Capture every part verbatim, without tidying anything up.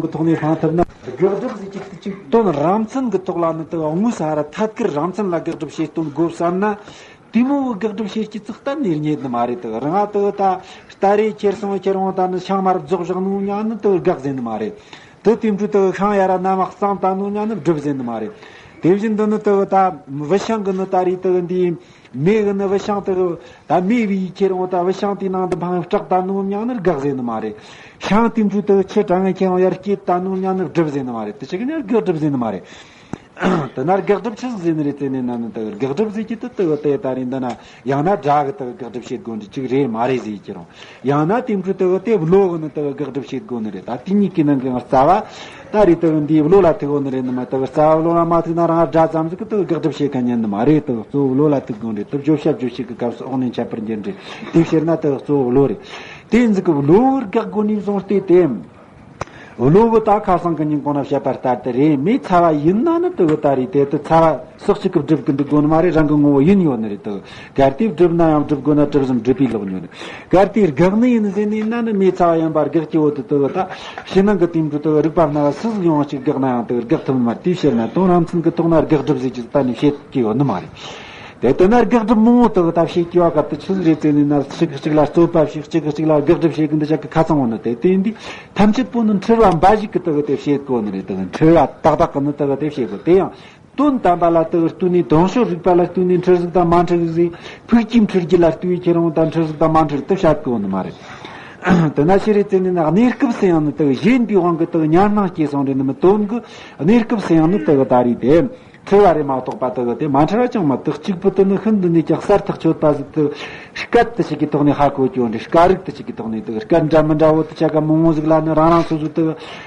གི་ཐོག་ནས་སླང་ཐུབ་ན། དགག་སྒྲུབ་ཟེར་གྱི་དེ་ཅིག་དོན་རང་མཚན་གྱི་ཐོག་ལ་ནི་དེ་དངོས་སུ་ཧ་ར་ཐད་ཀར་རང་མཚན་ལ་དགག་སྒྲུབ་བྱེད་དོན་དགོས་བསམ་ན། དེ་མོ་བོ་དགག་སྒྲུབ་བྱེད་ཀྱི་ཚིག་གཏན་ནས་རྙེད་ནི་མ་རེད། དེ་རང་ང་དེ་ད་ལྟ་རེ་ཁྱེར་སོང་ཁྱེར་འོང་ད་ནི་ཤིང་མར་རྫོགས་བཞག་ནོ་ཉག་ནི་དེ་དགག་ཟེར་ནི་མ་རེད། དེ་དེ་འཕྲོ་དེ་ཤིང་ཡ་ར་ནམ་གཙང་ད་ནོ་ཉག་ནི་སྒྲུབ་ཟེར་ནི་མ་རེད། དེ་བཞིན་དུ་ནི་དེ་ད་བུད་ཤིང་གི་ནི་ད་རེ་དེ་འདི། མེ་གི་ནི་བུད་ཤིང་དེ་གི་ད་མེ་བི་ཁྱེར་འོང་ད་བུད་ཤིང་དེའི་ནང་དུ་འཕངས་སྐྲག་ད་ནོ་ཉག་ནི་དགག་ཟེར་ནི་མ་རེད། ཤིང་དེ་འཕྲོ་དེ་ཆུ་གྲང་ངེ་ཁྱེར་འོང་ཡར་སྐྱེས་ད་ནོ་ཉག་ནི་སྒྲུབ་ཟེར་ནི་མ་རེད། དེ་ཆི་གི་ནི་དགག་སྒྲུབ་ཟེར་ནི་མ་རེད། དེ་ན་དགག་སྒྲུབ་ཆི་ཟིག་ཟེར་ནི་རེད་ཟེར་ནས་ན་ནི་དེ་གི་དགག་སྒྲུབ་ཟེར་གྱི་དེ་དེ་གི་དེ་ད་རེད། འདི་ན་ཡང་ན་སྒྲ་གི་དེ་གི་དགག་སྒྲུབ་བྱེད་དགོས་འདི་ཅིག་རེད་མ་རེད་ཟེར་གྱི་རུང་། ཡང་ན་དེ་འཕྲོ་དེ་གི་དེ་བློ་གི་ནི་དེ་གི་དགག་སྒྲུབ་བྱེད་དགོས་ནི་རེད། ད་དེ་གཉིས་ཀྱི་ནང་གི་རྩ་བ། ད་རེད་དེ་གི་འདིའི་བློ་ལ་ཐུག་གོ་ནི་རེད་ནི་མ། དེ་གི་རྩ་བ་བློ་ལ་མ་ཐུག་ན་རང་སྒྲ་ཙམ་ཟིག་གི་དེ་གི་དགག་སྒྲུབ་བྱེད་མཁན་ཉན་ནི་མ་རེད། དེ་གི་གཙོ་བོ་བློ་ལ་ཐུག་དགོས་རེད། དེ་བརྗོད་བྱ་རྗོད་བྱེད་ཀྱི་སྐབས་སུ་འོག་ནས་ཁྱད་པར་འགྱུར་འདྲ། དེ་ཕྱིར་ན་དེ་གི་གཙོ་བོ་བློ་རེད། དེ་ཟིག་གི་བློ་བོར་དགག་དགོས་ནི་བཟུང་སྟེ་དེ། བློ་བོ་ད་ཁ་སང་གི་ཉིན་གོང་ན་བཤད་པ་ལྟར་དུ་རེད། མེ་ཚ་བ་ཡིན་ན་ནི་དེ་གི་ད་རེད་དེ་དེ་ཚ་བ་སོགས་གཅིག་གི་སྒྲུབ་གི་འདུག་དགོས་ནི་མ་རེད། རང་གི་ངོ་བོ་ཡིན་ཡོད་ནི་རེད་དེ། གལ་ཏེ་སྒྲུབ་ན་ཡང་སྒྲུབ་དགོས་ན་གྲུབ་ཟིན་སྒྲུབ་པའི་ལོག་ཉོན། གལ་ཏེ་དགག་ནི་ཡིན་ཟེར་ནི་ཡིན་ན་ནི་མེ་ཚ་བ་ཡིན་པར་དགག་གི་ཡོད་དེ་དེ་གི་ད་ཕྱི་ནང་གི་དེ་འདྲ་དེ་གི་རིགས་པ་སྣ་བ་སུ་ཟིག་ཡོང་བ་ཅིག་དགག་ན་ཡང་དེ་གི་དགག་ཐུབ་ནི་མ་རེད། དེའི་ཕྱིར་ན་དོན་རང་མཚན་གི་ཐོག་ན་དགག་སྒྲུབ་ཟེར་གྱི་གཏན་ནས་བཤད་ཀྱི་ཡོད་ནི་མ་རེད། དེ་ལྟ་ན་དགག་སྒྲུབ་མང་བོ་དག་ད་བྱེད་ཀྱི་བ་ག་དུ་ཆི་ཟིག་རེད་ཟེར་ནས་ན། གཅིག་གཅིག་ལ་རྩོད་པ་བྱེད། གཅིག་གཅིག་ལ་དགག་སྒྲུབ་བྱེད་གི་འདི་ཅག་གི་ཁ་ཚང་བོ་ནི་དེ་དེ་འདི་ཐམས་ཅད་པོ་ནི་འཁྲུལ་བ་འབའ་ཞིག་གི་དག་དེ་བྱེད་གོ་ནི་རེད། དག་འཁྲུལ་བ་ཏག་ཏག་གི་ནི་དག་དེ་བྱེད་གོ། དེ་ཡང་དོན་དམ་པ་ལ་དག་ལྟོས་ནས། དོན་སྤྱོད་རིག་པ་ལ་ལྟོས་ནས་འཁྲུལ་ཟིག་དང་མ་འཁྲུལ་ཟིག། ཕུགས་ཀྱི་འཁྲུལ་རྒྱུ་ལ་ལྟོས་ཁྱེར་འོང་དང་འཁྲུལ་ཟིག་དང་མ་འཁྲུལ་དེ་བྱེད་གོ་ནི་མ་རེད། དེ་ན་ཤི་རེད་ཟེར་ནས་ན། གནས་སྐབས་སུ་ཡང་ནི་དག་གཞན་པའི་དབང་གི་དག་ཉམས་སྣང་སྐྱེས་སོང་རེད་ནི་མི། དོན་གི་གནས་སྐབས་སུ་ཡང་ནི་དག་ད་རེད་དེ། འཁྲུལ་བ་རེད་མ་གཏོགས་པ་དག་དེ་མ་འཁྲུལ་བ་ཅང་མ། དག་གཅིག་པུ་དེ་ནི་ཤིན་ཏུ་ནས་ཀྱང་གསལ་ཐག་ཆོད་པ་ཟིག་དེ་སྐད་དེ་ཞིག་གི་ཐོག་ནས་ཧ་གོ་རྒྱུ་འདྲ། སྐད་རིགས་དེ་ཞིག་གི་ཐོག་ནས་དེ་སྐད་འདྲ་མི་འདྲ་བོ་དེ་ཆ་ག་མང་བོ་ཟིག་ལ་ནི་རང་རང་སོ་སོ་དེ་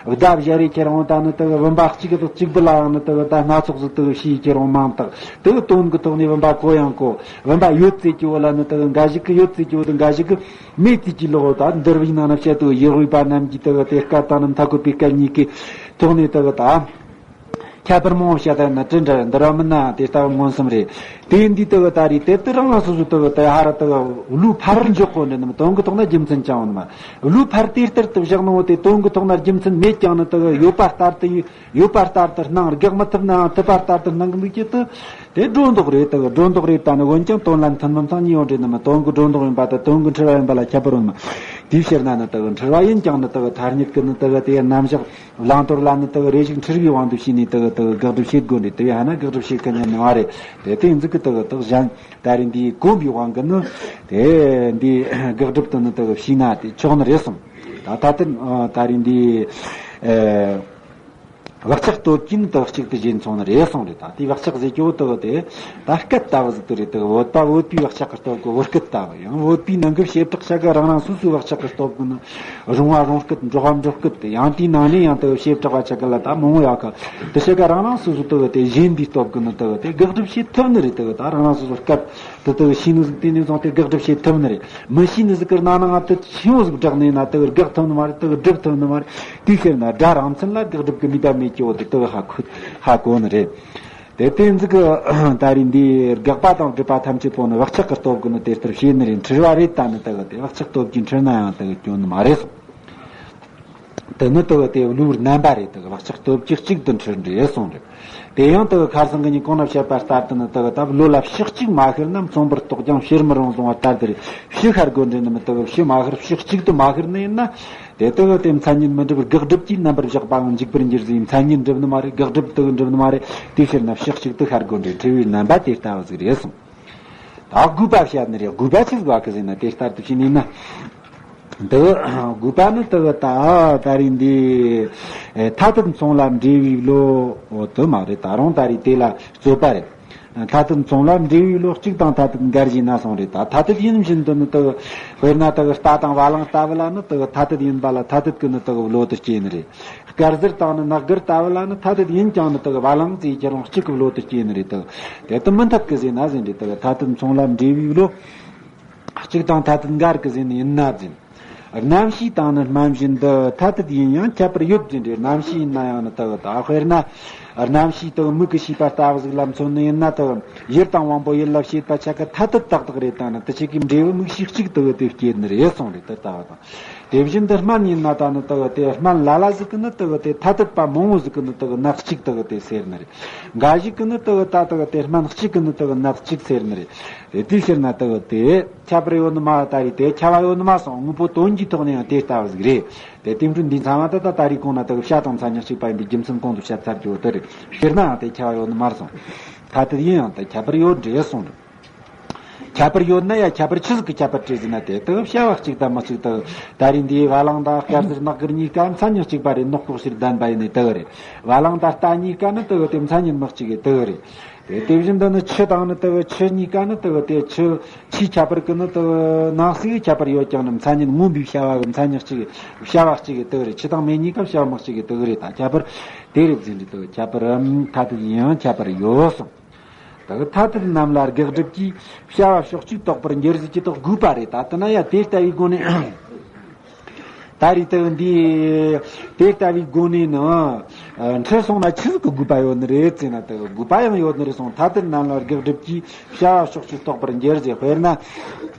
བརྡ་སྦྱར་རེ་ཁྱེར་འོང་ད་ནི་དེ་བུམ་པ་གཅིག་གི་དེ་གཅིག་པུ་ལ་ཡང་ནི་དེ་ད་སྣ་ཚོགས་ཟིག་དེ་ཤེས་ཁྱེར་འོང་མང་དག། དེ་དོན་གི་ཐོག་ནས་བུམ་པ་གོ་ཡང་གོ། བུམ་པ་ཡོད་ཟེར་གྱི་བོ་ལ་ནི་དེ་འགའ་ཞིག་གི་ཡོད་ཟེར་གྱི་བོ་དེ་འགའ་ཞིག་གི་མེད་ཟེར་གྱི་ལོག། ད་འདིར་བའི་ནང་ན་བཤད་དུ་ཡེ་ཧུའི་པ་རྣམས་ཀྱིས་དེ་དེ་སྐད་དང་ནི་མཐའ་བཀོད་པའི་སྐད་གཉིས་ཀྱི་ཐོག་ནས་དེ་ད། ཁྱད་པར་མང་བོ་བཤད་ད་ན་དྲི་འདྲ་འདི་ར་མིན་ན་དེ་ལྟ་བུ་མངོན་སུམ་རེད། དེ་འདི་ལྟ་བུ་ད་རེད་དེ། དེ་རང་རང་སོ་སོ་ལྟ་བུ་དེ་ཧ་ར་ལྟ་བུ་བློའི་ཕར་འཇོག་གོ་འདི་ནི་དོན་གི་ཐོག་ན་རྒྱུ་མཚན་ཅང་ཡོད་ནི་མ། བློའི་ཕར་དེ་ལྟར་དུ་བཞག་ནོ་དེ་དོན་གི་ཐོག་ན་རྒྱུ་མཚན་མེད་ཀྱང་ནི་ལྟ་བུ་ཡོད་པ་ལྟར་དུ་ཡོད་པ་ལྟར་དུ་སྣང་། དགག་མི་ཐུབ་ནའང་ཐུབ་པ་ལྟར་དུ་སྣང་གི་འདུག་ཀྱི་དེ། དེ་སྒྲོ་འདོགས་རེད། དེ་སྒྲོ་འདོགས་རེད། ད་ནི་འོན་ཀྱང་དོན་ལ་མཐུན་མི་མཐུན་གཉིས་ཡོད་འདྲེ་ནི་མི། དོན་གི་སྒྲོ་འདོགས་ཡིན་པ་དང་དོན་གི་འཁྲུལ་བ་ཡིན་པ་ལ་ཁྱད་པར་ཡོད་མ། དེའི་ཕྱིར་ན་ནི་དེ་འཁྲུལ་བ་ཡིན་ཀྱང་ནི་དེ་ཐ་སྙད་ཀྱི་ནི་དེ་དེ་རྣམ་གཞག་བླང་དོར་ལ་ནི་དེ་རེ་ཞིག་འཁྲུལ་བའི་དབང་དུ་བྱས་ནས་དེ་དེ་དགག་སྒྲུབ་བྱེད་དགོས་འདྲེ། དེ་ཡང་ན་དགག་སྒྲུབ་བྱེད་མཁན་ཉན་ནི་མ་རེད། དེ་དེ་འཛི་གི་དེ་དེ་གཞན་ད་རེས་འདིའི་གོམས་པའི་དབང་གི་ནི་དེ་འདི་དགག་སྒྲུབ་དུ་ནི་དེ་བྱས་ན་དེ་ཆོག་ནི་རེད་གསུངས། ད་ད་ལྟ་ད་རེས་འདི་ཨ། བག་ཆགས་སྟོབས་ཀྱིས་ནི་དག་གཅིག་ཏུ་བཞེད་མཚུངས་ནི་རེད་གསུངས་རེད། ད་དེའི་བག་ཆགས་ཟེར་རྒྱུ་བོ་དག་དེ་ད་སྐད་ལྟ་བུ་ཟིག་ཏུ་རེད། དག་བོད་པ་བོད་པའི་བག་ཆགས་ཀྱི་སྟོབས་ཀྱི་བོད་སྐད་ལྟ་བུ། ཡང་བོད་པའི་ནང་གི་བྱེ་བྲག་ཆ་ག་རང་རང་སོ་སོའི་བག་ཆགས་ཀྱི་སྟོབས་ཀྱི་ནི་རུང་བ་རུང་སྐད། འགྲོ་བ་འགྲོ་སྐད། ཡང་དེའི་ནང་ནས་ཡང་དག་བྱེ་བྲག་པ་ཆ་ག་ལ་ད་མང་བོ་ཡོད་གི། དེ་ཆ་ག་རང་རང་སོ་སོ་དག་དེ་གཞན་འདིའི་སྟོབས་ཀྱི་ནི་དག་དེ་དགག་སྒྲུབ་བྱེད་ཐུབ་ནི་རེད། དག་ད་རང་རང་སོ་སོའི་སྐད་དེ་དག་ཤེས་ནི་ཟིག་དེ་ནས་བཟུང་སྟེ་དགག་སྒྲུབ་བྱེད་ཐུབ་ནི་རེད། མི་ཤེས་ནི་ཟིག་གི་སྣང་སྣང་ང་དེ་ཆེན་བོ་ཟིག་བསྒྲགས་ནས་ན་དག་དགག་ཐུབ་ནི་མ་རེད། དག་སྒྲུབ་ཐུབ་ནི་མ་རེད། དེའི་ཕྱིར་ན་སྒྲ་རང་མཚན་ལ་དགག་སྒྲུབ་ཀྱི་ནུས་པ་མེད་ཀྱི་བོ་དེ་དག་ཧ་གོ་ཧ་གོ་ནི་རེད། དེ་དེ་ཟིག་གི་ད་རེས་འདི་དགག་པ་དང་སྒྲུབ་པ་ཐམས་ཅད་པོ་ནི་བག་ཆགས་ཀྱི་སྟོབས་ཀྱིས་ནི་དེ་ལྟར་བྱེད་ནི་རེད། འཁྲུལ་བ་རེད། ད་ནི་དག་དེ་བག་ཆགས་སྟོབས་ཀྱིས་འཁྲུལ་ན་ཡང་དག་སྐྱོན་ནི་མ་རེད་གསུངས། དེ་ནི་དག་དེ་བློའི་རྣམ་པ་རེད། དག་བག་ཆགས་སྟོབས་ཀྱིས་གཅིག་ཏུ་འཁྲུལ་འདྲེ་གསུངས་རེད། དེ་ཡང་དག་ཁ་སང་གི་ཉིན་གོང་ན་བཤད་པ་ལྟར་དུ་ནི་དག་ད་བློ་ལ་ཕྱོགས་གཅིག་མ་ཤར་ན་མཚུངས་པར་རྟོགས་ཀྱང་ཕྱིར་མི་རུང་གསུངས་པ་ལྟར་དུ་རེད། ཕྱི་ཤར་དགོས་འདྲེ་ནི་མི། དག་ཕྱི་མ་ཤར་ཕྱོགས་གཅིག་ཏུ་མ་ཤར་ནི་ཡིན་ན། དེ་ལྟ་བུ་དེ་མཚན་ཉིད་མི་འགྲུབ་པར་དགག་སྒྲུབ་ཀྱིས་རྣམ་པར་གཞག་པའང་འཇུག་པར་འགྱུར་ཟེར། མཚན་ཉིད་འགྲུབ་ནི་མ་རེད། དགག་སྒྲུབ་དེ་འགྲུབ་ནི་མ་རེད། དེའི་ཕྱིར་ན་ཕྱོགས་གཅིག་ཏུ་ཤར་དགོས་འདྲེ། འཁྲུལ་བའི་རྣམ་པ་དེ་ལྟ་བུ་ཟིག་རེད་གསུངས། ད་དགོས་པ་བཤད་ནི་རེད། དགོས་པ་ཆི་ཟིག་བ་གི་ཟེར་ན་དེ་ལྟར་དུ་བྱས་ནས་ན། འདི་དགོས་པ་ནི་དེ་གི་ད་ད་རེས་འདི་ཐ་དད་མཚུངས་ལ་འབྲེལ་བའི་བློ་དེ་མ་རེད། ད་རུང་ད་རེས་དེ་ལ་རྩོད་པ་རེད། ཐ་དད་མཚུངས་ལ་འབྲེལ་བའི་བློ་གཅིག་དང་ཐ་དད་འགལ་ཞེ་ན་གསུངས་རེད། ད་ཐ་དད་ཡིན་བཞིན་དུ་ནི་དེ་གི་དཔེར་ན་དེ་གི་རྟ་དང་བ་ལང་ལྟ་བུ་ལ་ནི་དེ་གི་ཐ་དད་ཡིན་པ་ལ་ཐ་དད་ཀྱི་ནི་དེ་གི་བློ་དེ་སྐྱེ་ནི་རེད། དཀར་ཟལ་དང་ནི་ནག་སྒར་ལྟ་བུ་ལ་ནི་ཐ་དད་ཡིན་ཀྱང་ནི་དེ་གི་བ་ལང་ཟེར་ཁྱེར་རུང་གཅིག་གི་བློ་དེ་སྐྱེ་ནི་རེད། དེ་གི་དེ་དེ་མི་འཐད་གི་ཟེར་ན་ཟེར་འདྲེ། དེ་གི་ཐ་དད་མཚུངས་ལ་འབྲེལ་བའི་བློ་གཅིག་དང་ཐ་དད་འགལ་གི་ཟེར་ནི་ཡིན་ན་ཟེར། རྣམ་ཤེས་དང་ནི་སྨན་བཞིན་དུ་ཐ་དད་ཡིན་ཡང་ཁྱད་པར་ཡོད་ཟེར་འདྲེ། རྣམ་ཤེས་ཡིན་ན་ཡང་ནི་དེ་གི་ད་དཔེར་ན། རྣམ་ཤེས་དག་མིག་གིས་ཤེས་པ་ལྟ་བུ་ཟིག་ལ་མཚོན་ནི་ཡིན་ན་དག་ཡུལ་དང་དབང་པོ་ཡུལ་ལ་བྱེད་པ་ཆ་ག་ཐ་དད་ཏག་ཏག་རེད། ད་ནི་དེ་ཆ་གི་འབྲས་བུ་མིག་ཤེས་གཅིག་དག་དེ་སྐྱེ་ནི་རེད་གསུངས་རེད། དེ་ལྟ་བ་དང་། དེ་བཞིན་དུ་སྨན་ཡིན་ན་ད་ནི་དག་དེ་སྨན་ལ་ལ་ཟིག་གི་ནི་དག་དེ་ཐ་དད་པ་མང་བོ་ཟིག་གི་ནི་དག་ནད་གཅིག་དག་དེ་སེལ་ནི་རེད། འགའ་ཞིག་གི་ནི་དག་ད་དག་དེ་སྨན་གཅིག་གི་ནི་དག་ནད་གཅིག་སེལ་ནི་རེད། དེ་ཕྱིར་ན་དག་དེ་ཁྱད་པར་ཡོད་ནི་མ། ད་རེད་དེ་ཁྱད་པར་ཡོད་ནི་མ་སོང་། དངོས་པོ་དོན་གྱི་ཐོག་ནས་ཡང་དེ་ལྟ་བུ་ཟིག་རེད། དེ་དེ་འཕྲོ་འདི་ཚང་མ་ད་ད་ད་རེས་གོང་ན་དག་བྱ་དང་མཚན་ཉིད་གཅིག་པ་ཡིན་པའི་རྒྱུ་མཚན་གོང་དུ་བཤད་ཚར་རྒྱུ་དེ་རེད། སྤྱིར་ན་ཡང་དེ་ཁྱད་པར་ཡོད་ནི་མ་སོང་། ཐ་དད་ཡིན་ཡང་དེ་ཁྱད་པར་ཡོད་འདྲེས་སོང་རེད། ཁྱད་པར་ཡོད་ན་ཡང་ཁྱད་པར་ཆི་ཟིག་གི་ཁྱད་པར་འདྲེས་ཟིན་ན། དེ་དག་བྱ་བ་གཅིག་དང་མི་གཅིག་དག་ད་རེས་འདིའི་བ་ལང་དང་དཀར་སེར་ནག་དཀར་གཉིས་ཀ་མཚན་ཉིད་གཅིག་པ་རེད། ནག་ལྐོག་ཕྱིར་ལྡན་པ་ཡིན་ནི་དག་རེད། བ་ལང་དང་རྟ་གཉིས་ཀ་ནི་དག་དེ་མཚན་ཉིད་མི་གཅིག་གི་དག་རེད། དེ་དེ་བཞིན་དུ་ནི་ཆུ་དང་ནི་དག་ཆུ་གཉིས་ཀ་ནི་དག་དེ་ཆུ་ཆུའི་ཁྱད་པར་གི་ནི་དག་ནང་གསེས་ཀྱི་ཁྱད་པར་ཡོད་ཀྱང་ནི་མཚན་ཉིད་མངོན་པའི་བྱ་བ་གི་མཚན་ཉིད་གཅིག་བྱ་བ་གཅིག་གི་དག་རེད། ཆུ་དང་མེ་གཉིས་ཀ་བྱ་བ་མི་གཅིག་གི་དག་རེད། ད་ཁྱད་པར་དེ་རེད་ཟིན་རེད། དག་ཁྱད་པར་ཐ་དད་ཡིན་ཡང་ཁྱད་པར་ཡོད་གསུངས། དག་ཐ་དད་རྣམས་ལ་དགག་སྒྲུབ་ཀྱིས་བྱ་བ་ཕྱོགས་གཅིག་རྟོགས་པར་འགྱུར་ཟེར་གྱི་དག་དགོས་པ་རེད། ད་དེ་ན་ཡང་དེ་ལྟ་བུའི་སྒོ་ནས། ད་རེས་དག་འདི་དེ་ལྟ་བུའི་སྒོ་ནས་ནི་འཁྲུལ་སོང་ན་ཆི་ཟིག་གི་དགོས་པ་ཡོད་ནི་རེད་ཟེར་ན། དག་དགོས་པ་ཡང་ཡོད་ནི་རེད་གསུངས། ཐ་དད་རྣམས་ལ་དགག་སྒྲུབ་ཀྱིས་བྱ་བ་ཕྱོགས་གཅིག་རྟོགས་པར་འགྱུར་ཟེར། དཔེར་ན།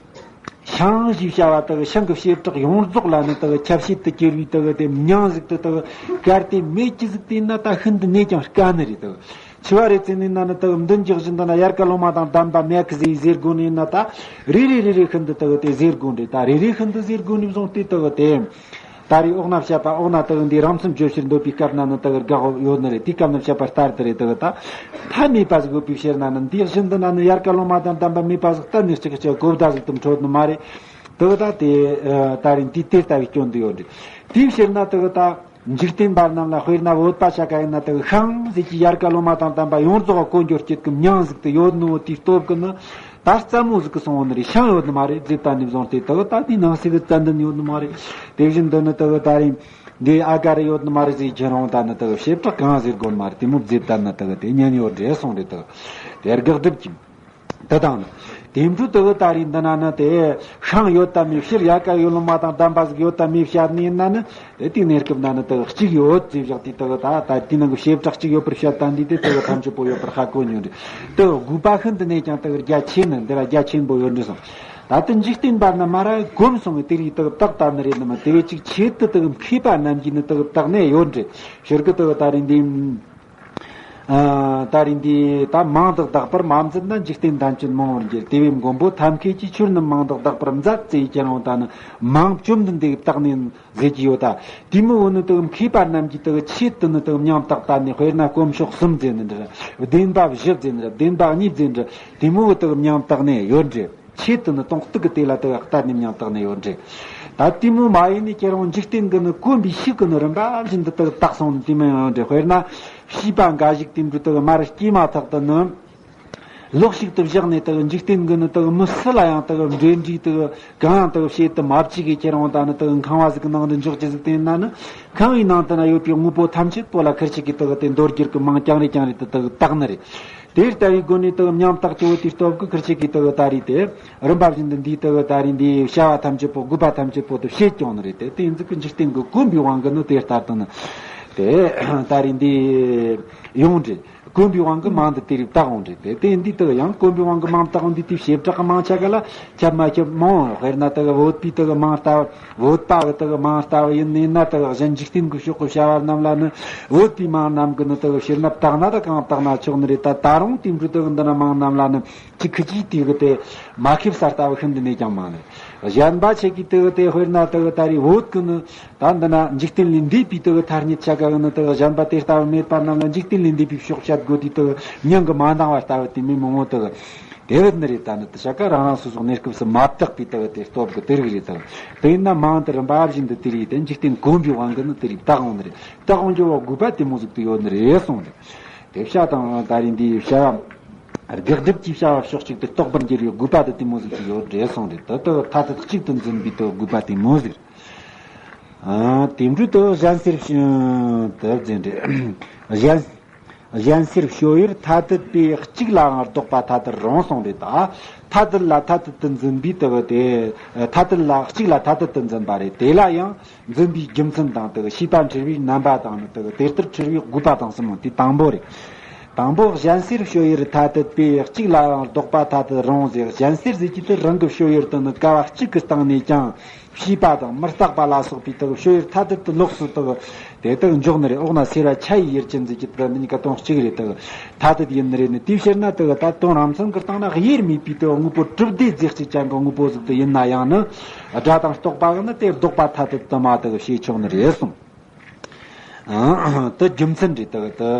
ཤིང་ཞེས་བྱ་བ་དག་ཤིང་གི་བྱེ་བྲག་ཡོངས་རྫོགས་ལ་ནི་དག་ཁྱབ་བྱེད་དུ་གྱུར་བའི་དག་དེ་མྱིང་ཟིག་དེ་དག་གལ་ཏེ་མེད་ཀྱི་ཟིག་དེ་ན་ད་ཤིན་ཏུ་ནས་ཀྱང་དཀའ་ནི་རེད་དག་ཆི་བ་རེད་ཟེར་ནས་ན་ནི་དག་མདུན་གྱི་བཞིན་དུ་ན་དབྱར་ཀ་ལོ་མ་དང་ལྡན་པ་མེད་གི་ཟེར་ཟེར་དགོས་ནས་ན། ད་རེ་རེ་རེ་རེ་ཤིན་ཏུ་དག་དེ་ཟེར་དགོས་འདྲེ། ད་རེ་རེ་ཤིན་ཏུ་ཟེར་དགོས་ནས་བཟུང་སྟེ་དག་དེ་ད་རེས་འོག་ན་བཤད་པ་འོག་ན་དག་འདི་རང་མཚམས་བརྗོད་ཕྱིར་འདོད་པའི་སྐབས་ན་ནི་དག་དགག་ཡོད་ནི་རེད། དེའི་སྐབས་ན་བཤད་པ་ལྟར་དུ་རེད། དག་ད་མཐའ་མེད་པ་ཟིག་ཡོད་པའི་ཕྱིར་ན་ནི་འདི་བཞིན་དུ་ན་ནི་དབྱར་ཀ་ལོ་མ་དང་ལྡན་པ་མེད་པ་ཟིག་གཏན་ནས་གཅིག་གཅིག་གོ་བརྡ་ཟིག་ཏུ་འཕྲོད་ནི་མ་རེད། དག་ད་དེ་ད་རེས་འདི་དེ་ལྟ་བུའི་སྐྱོན་འདི་ཡོད་རེད། དེའི་ཕྱིར་ན་དག་ད། འཇིག་རྟེན་པ་རྣམས་ལ་དཔེར་ན་བོད་པ་ཆ་ག་ཡིན་ན་དག་ཤིང་ཟེར་གྱི་དབྱར་ཀ་ལོ་མ་དང་ལྡན་པ་ཡོངས་རྫོགས་གོ་འགྱུར་སྐྱེད་ཀྱི་མྱིང་ཟིག་ཏུ་ཡོད་ནོ་དེའི་སྟོབས་ཀྱིས་ནི་ད་རྩ་མོ་ཟིག་གི་སོང་བ་ནི་རེད། ཤིང་ཡོད་ནི་མ་རེད་ཟེར་ད་ནི་བཟུང་སྟེ་དག་ད་དེའི་ནང་གསེས་ཀྱི་རྩ་འདི་ནི་ཡོད་ནི་མ་རེད། དེ་བཞིན་དུ་ནི་དག་ད་རིང་འདི་ཨ་ག་རེ་ཡོད་ནི་མ་རེད་ཟེར་ཁྱེད་རང་ད་ནི་དག་བྱེ་བྲག་གང་ཟེར་དགོས་ནི་མ་རེད། དེ་མོ་ཟེར་ད་ནི་དག་དེ་ཉན་ཡོད་རེད་སོང་རེད། དག་དེ་དགག་སྒྲུབ་ཀྱི། དེ་དང་ནི། དེ་འཕྲོ་དག་ད་རེས་འདི་ན་ནི་དེ་ཤིང་ཡོད་དམ་མེད་ཕྱིར་དབྱར་ཀ་ཡོད་ལོ་མ་དང་ལྡན་པ་ཟིག་ཡོད་དམ་མེད་བཤད་ནི་ཡིན་ན་ནི་དེ་དེའི་གནས་སྐབས་ན་ནི་དག་གཅིག་ཡོད་ཅེས་བཞག་དེ་དག་ད་ད་དེའི་ནང་གི་བྱེ་བྲག་གཅིག་ཡོད་པར་བཤད་ད་འདི་དེ་དག་ཐམས་ཅད་པོ་ཡོད་པར་ཧ་གོ་ཉོན་རེད། དག་དགོས་པ་ཤིན་ཏུ་ནས་ཀྱང་དག་རྒྱ་ཆེ་ནི་འདི་ལ་རྒྱ་ཆེན་པོ་ཡོད་འདྲ་སོང་། ད་དེ་འཇིག་རྟེན་པ་རྣམས་མ་ར་གོམས་སོང་བའི་དེ་རིགས་དག་བཏགས་ད་ནི་རེད་ནི་མ་དེ་བས་ཅིག་ཆེད་དུ་དག་མཁས་པ་རྣམས་ཀྱིས་ནི་དག་བཏགས་ནས་ཡོད་འདྲ་ཕྱིར་གི་དག་ད་རེས་འདི། ཨ། ད་རེས་འདི་ད་མིང་དག་བཏགས་པར་མ་འཛིན་ན་འཇིག་རྟེན་ཐམས་ཅད་མང་བར་འགྱུར། དེ་བས་མགོན་པོ་ཐབས་མཁས་ཀྱིས་ཁྱོད་ནི་མིང་དག་བཏགས་པར་མཛད་ཟེར་ཁྱེད་རང་ད་ནི་མིང་བཅོམ་ལྡན་འདས་བཏགས་ནས་ཟེར་གྱི་ཡོད། ད་དེ་མོ་བོ་ནི་དག་མཁས་པ་རྣམས་ཀྱིས་དག་ཆེད་དུ་ནི་དག་མྱིང་བཏགས་ད་ནི་དཔེར་ན་དཀོན་མཆོག་གསུམ་ཟེར་ནི་འདྲ། བདེན་པ་བཞི་ཟེར་ནི་འདྲ། བདེན་པ་གཉིས་ཟེར་ནི་འདྲ། དེ་མོ་བོ་དག་མྱིང་བཏགས་ནས་ཡོད་འདྲ། ཆེད་དུ་ནི་སྟོང་གཏུག་གི་དེ་ལ་དེ་བ་ལྟར་ནས་མྱང་བཏགས་ནས་ཡོད་འདྲ། ད་དེ་མོ་མ་ཡིན་ནས་ཁྱེད་རང་འཇིག་རྟེན་གྱི་ནི་གོམས་པའི་ཤུགས་ཀྱིས་ནི་རིམ་པ་བཞིན་དུ་དེ་བཏགས་སོང་ནི་དེ་མོ་ཡང་ཡོད་འདྲ། དཔེར་ན་བྱིས་པ་འགའ་ཞིག་དེ་འདྲ་དེ་མར་སྐྱེས་མ་ཐག་ཏུ་ནི་ལོག་ཤིག་ཏུ་བཞག་ནས་དེ་འཇིག་རྟེན་གྱི་ནི་དེ་མི་སུ་ལ་ཡང་དེ་འབྲེལ་འདྲིས་དེ་གང་ཡང་དེ་བྱེད་དུ་མ་བཅུག་གི་ཁྱེད་རང་ད་ནི་དེ་ཁང་བ་ཟིག་གི་ནང་དུ་འཇོག་རྒྱུ་ཟིག་དེ་ཡིན་ན་ནི་ཁང་བའི་ནང་དུ་ན་ཡོད་པའི་དངོས་པོ་ཐམས་ཅད་པོ་ལ་ཁུར་ཆེ་གི་དེ་དེ་འདོར་རྒྱུར་གི་མིང་རྐྱང་རེ་རྐྱང་རེ་དེ་དེ་བཏགས་ནི་རེད། དེ་ལྟ་བུའི་སྒོ་ནས་དེ་མྱང་བཏགས་ཀྱི་བོ་དེའི་སྟོབས་ཀྱིས་ཁུར་ཆེ་གི་དེ་ད་རེས་དེ་རིམ་པ་བཞིན་དུ་འདིའི་དེ་ད་རེས་འདིའི་བྱ་བ་ཐམས་ཅད་པོ་དགོས་པ་ཐམས་ཅད་པོ་དེ་བྱེད་ཀྱང་ནི་རེད། དེ་དེ་ཡིན་ཙི་གི་འཇིག་རྟེན་གྱི་གོམས་པའི་དབང་གིས་ནི་དེ་ལྟར་དུ་ནི་དེ་ད་རེས་འདི་ཡོང་འདྲ། གོམས་པའི་དབང་གིས་མིང་འདི་དེ་རིགས་བཏགས་འོང་འདྲ། དེ་དེ་འདི་དེ་ཡང་གོམས་པའི་དབང་གིས་མིང་བཏགས་འོང་འདི་དེ་བྱེ་བྲག་གི་མིང་ཆ་ག་ལ་ཁྱབ་མ་ཁྱབ་མང་། དཔེར་ན་དེ་བོད་པའི་དེ་མིང་ལྟ་བུ། བོད་པ་གི་དག་མིང་ལྟ་བུ་ཡིན་ནི་ན་དག་གཞན་འཇིག་རྟེན་གྱི་ཕྱོགས་ཀྱི་བྱ་བ་རྣམས་ལ་ནི་བོད་པའི་མིང་རྣམས་ཀྱི་ནི་དག་ཕྱིར་ན་བཏགས་ན་ད་གང་བཏགས་ན་ཆོག་ནི་རེད། ད་ད་རུང་དེ་འདྲའི་དག་འདི་ན་མིང་རྣམས་ལ་ནི་ཅི་ཁི་ཅི་དེ་གི་དེ་མ་ཁེབས་ས་ལྟ་བུ་ཤིན་ཏུ་ནས་ཀྱང་མང་ནི། གཞན་པ་ཆེ་གི་དག་དེ་དཔེར་ན་དག་ད་རེས་བོད་ཀྱི་ནི་ད་འདི་ན་འཇིག་རྟེན་ལས་འདས་པའི་དག་ཐ་སྙད་ཆ་ག་གི་ནི་དག་གཞན་པ་དེ་ལྟ་བུ་མེད་པ་རྣམས་ལ་འཇིག་རྟེན་ལས་འདས་པའི་ཕྱོགས་བཤད་དགོས་དུས་དག་མྱིང་གི་མ་འདང་བ་ལྟ་བུ་དེ་མི་མང་བོ་དག་དེ་བས་ནི་རེད། ད་ནི་དེ་ཆ་ག་རང་རང་སོ་སོ་གནས་སྐབས་སུ་མ་བཏགས་པའི་ལྟ་བུ་དེ་སྟོབས་ཀྱི་དེ་རིགས་རེད་དང་། དེ་ཡིན་ན་མིང་དེ་རིམ་པ་བཞིན་དུ་དེ་རིགས་དེ་འཇིག་རྟེན་གོམས་པའི་དབང་གིས་ནི་དེ་རིགས་བཏགས་འོང་ནི་རེད། བཏགས་འོང་རྒྱུ་བ་དགོས་པ་དེ་མོ་ཟིག་ཏུ་ཡོད་ནི་རེད་གསུངས་རེད། དེ་བྱ་དང་ད་རིང་འདིའི་བྱ་བ་དགག་སྒྲུབ་ཀྱི་བྱ་བ་ཕྱོགས་གཅིག་ཏུ་རྟོགས་པར་འགྱུར་བའི་དགོས་པ་དེ་དེ་མོ་ཟིག་ཏུ་ཡོད་རེད་གསུངས་རེད། དེ་ལྟ་བུ་ཐ་དད་གཅིག་ཏུ་འཛིན་པའི་ལྟ་བུ་དགོས་པ་དེ་མོ་ཟིག་རེད། ཨ། དེ་འཕྲོས་དེ་གཞན་སེལ་ཞིང་དེ་འཛིན་རེད། གཞན། གཞན་སེལ་སྤྱོད་ཡུལ་ཐ་དད་པས་གཅིག་ལའང་ལྡོག་པ་ཐ་དད་རུང་གསུངས་རེད་ད། ཐ་དད་ལ་ཐ་དད་དུ་འཛིན་པའི་དེ་གི་དེ། ཐ་དད་ལ་གཅིག་ལ་ཐ་དད་དུ་འཛིན་པ་རེད། དེ་ལ་ཡང་འཛིན་པའི་རྒྱུ་མཚན་དང་དེ་གི་ཤེས་པ་འཁྲུལ་བའི་རྣམ་པ་དང་ནི་དེ་གི་དེ་ལྟར་འཁྲུལ་བའི་དགོས་པ་དང་གསུམ་མོ། དེ་དང་པོ་རེད། དང་པོ་གཞན་སེལ་སྤྱོད་ཡུལ་ཐ་དད་པས་གཅིག་ལའང་ལྡོག་པ་ཐ་དད་རུང་ཟེར། གཞན་སེལ་ཟེར་གྱི་དེ་རང་གི་སྤྱོད་ཡུལ་དུ་ནི་ཀ་བ་གཅིག་གི་སྟེང་ནས་ཀྱང་ཤེས་པ་དང་མི་རྟག་པ་ལ་སོགས་པའི་དེ་གི་སྤྱོད་ཡུལ་ཐ་དད་དུ་ལོགས་སུ་དེ་གི་དེ་དག་འཇོག་ནི་རེད། འོག་ན་སེལ་བ་ཆ་ཡི་ཡུལ་ཅན་ཟེར་གྱི་དེ་འདི་གཉིས་ཀ་དོན་གཅིག་རེད། དེ་གི་ཐ་དད་ཡིན་ནི་རེད་ནི། དེའི་ཕྱིར་ན་དེ་གི་ད་དོན་རང་མཚན་གྱི་སྟེང་ན་དབྱེར་མེད་པའི་དེ་གི་དངོས་པོ་གྲུབ་བདེ་རྫས་གཅིག་ཅན་གྱི་དངོས་པོ་ཟིག་དེ་ཡིན་ན་ཡང་ནི། སྒྲ་དང་རྟོག་པ་གི་ནི་དེ་ལྡོག་པ་ཐ་དད་དུ་མ་དེ་གི་བྱེད་ཆོག་ནི་རེད་གསུངས། དེ་རྒྱུ་མཚན་རེད། དེ་དེ་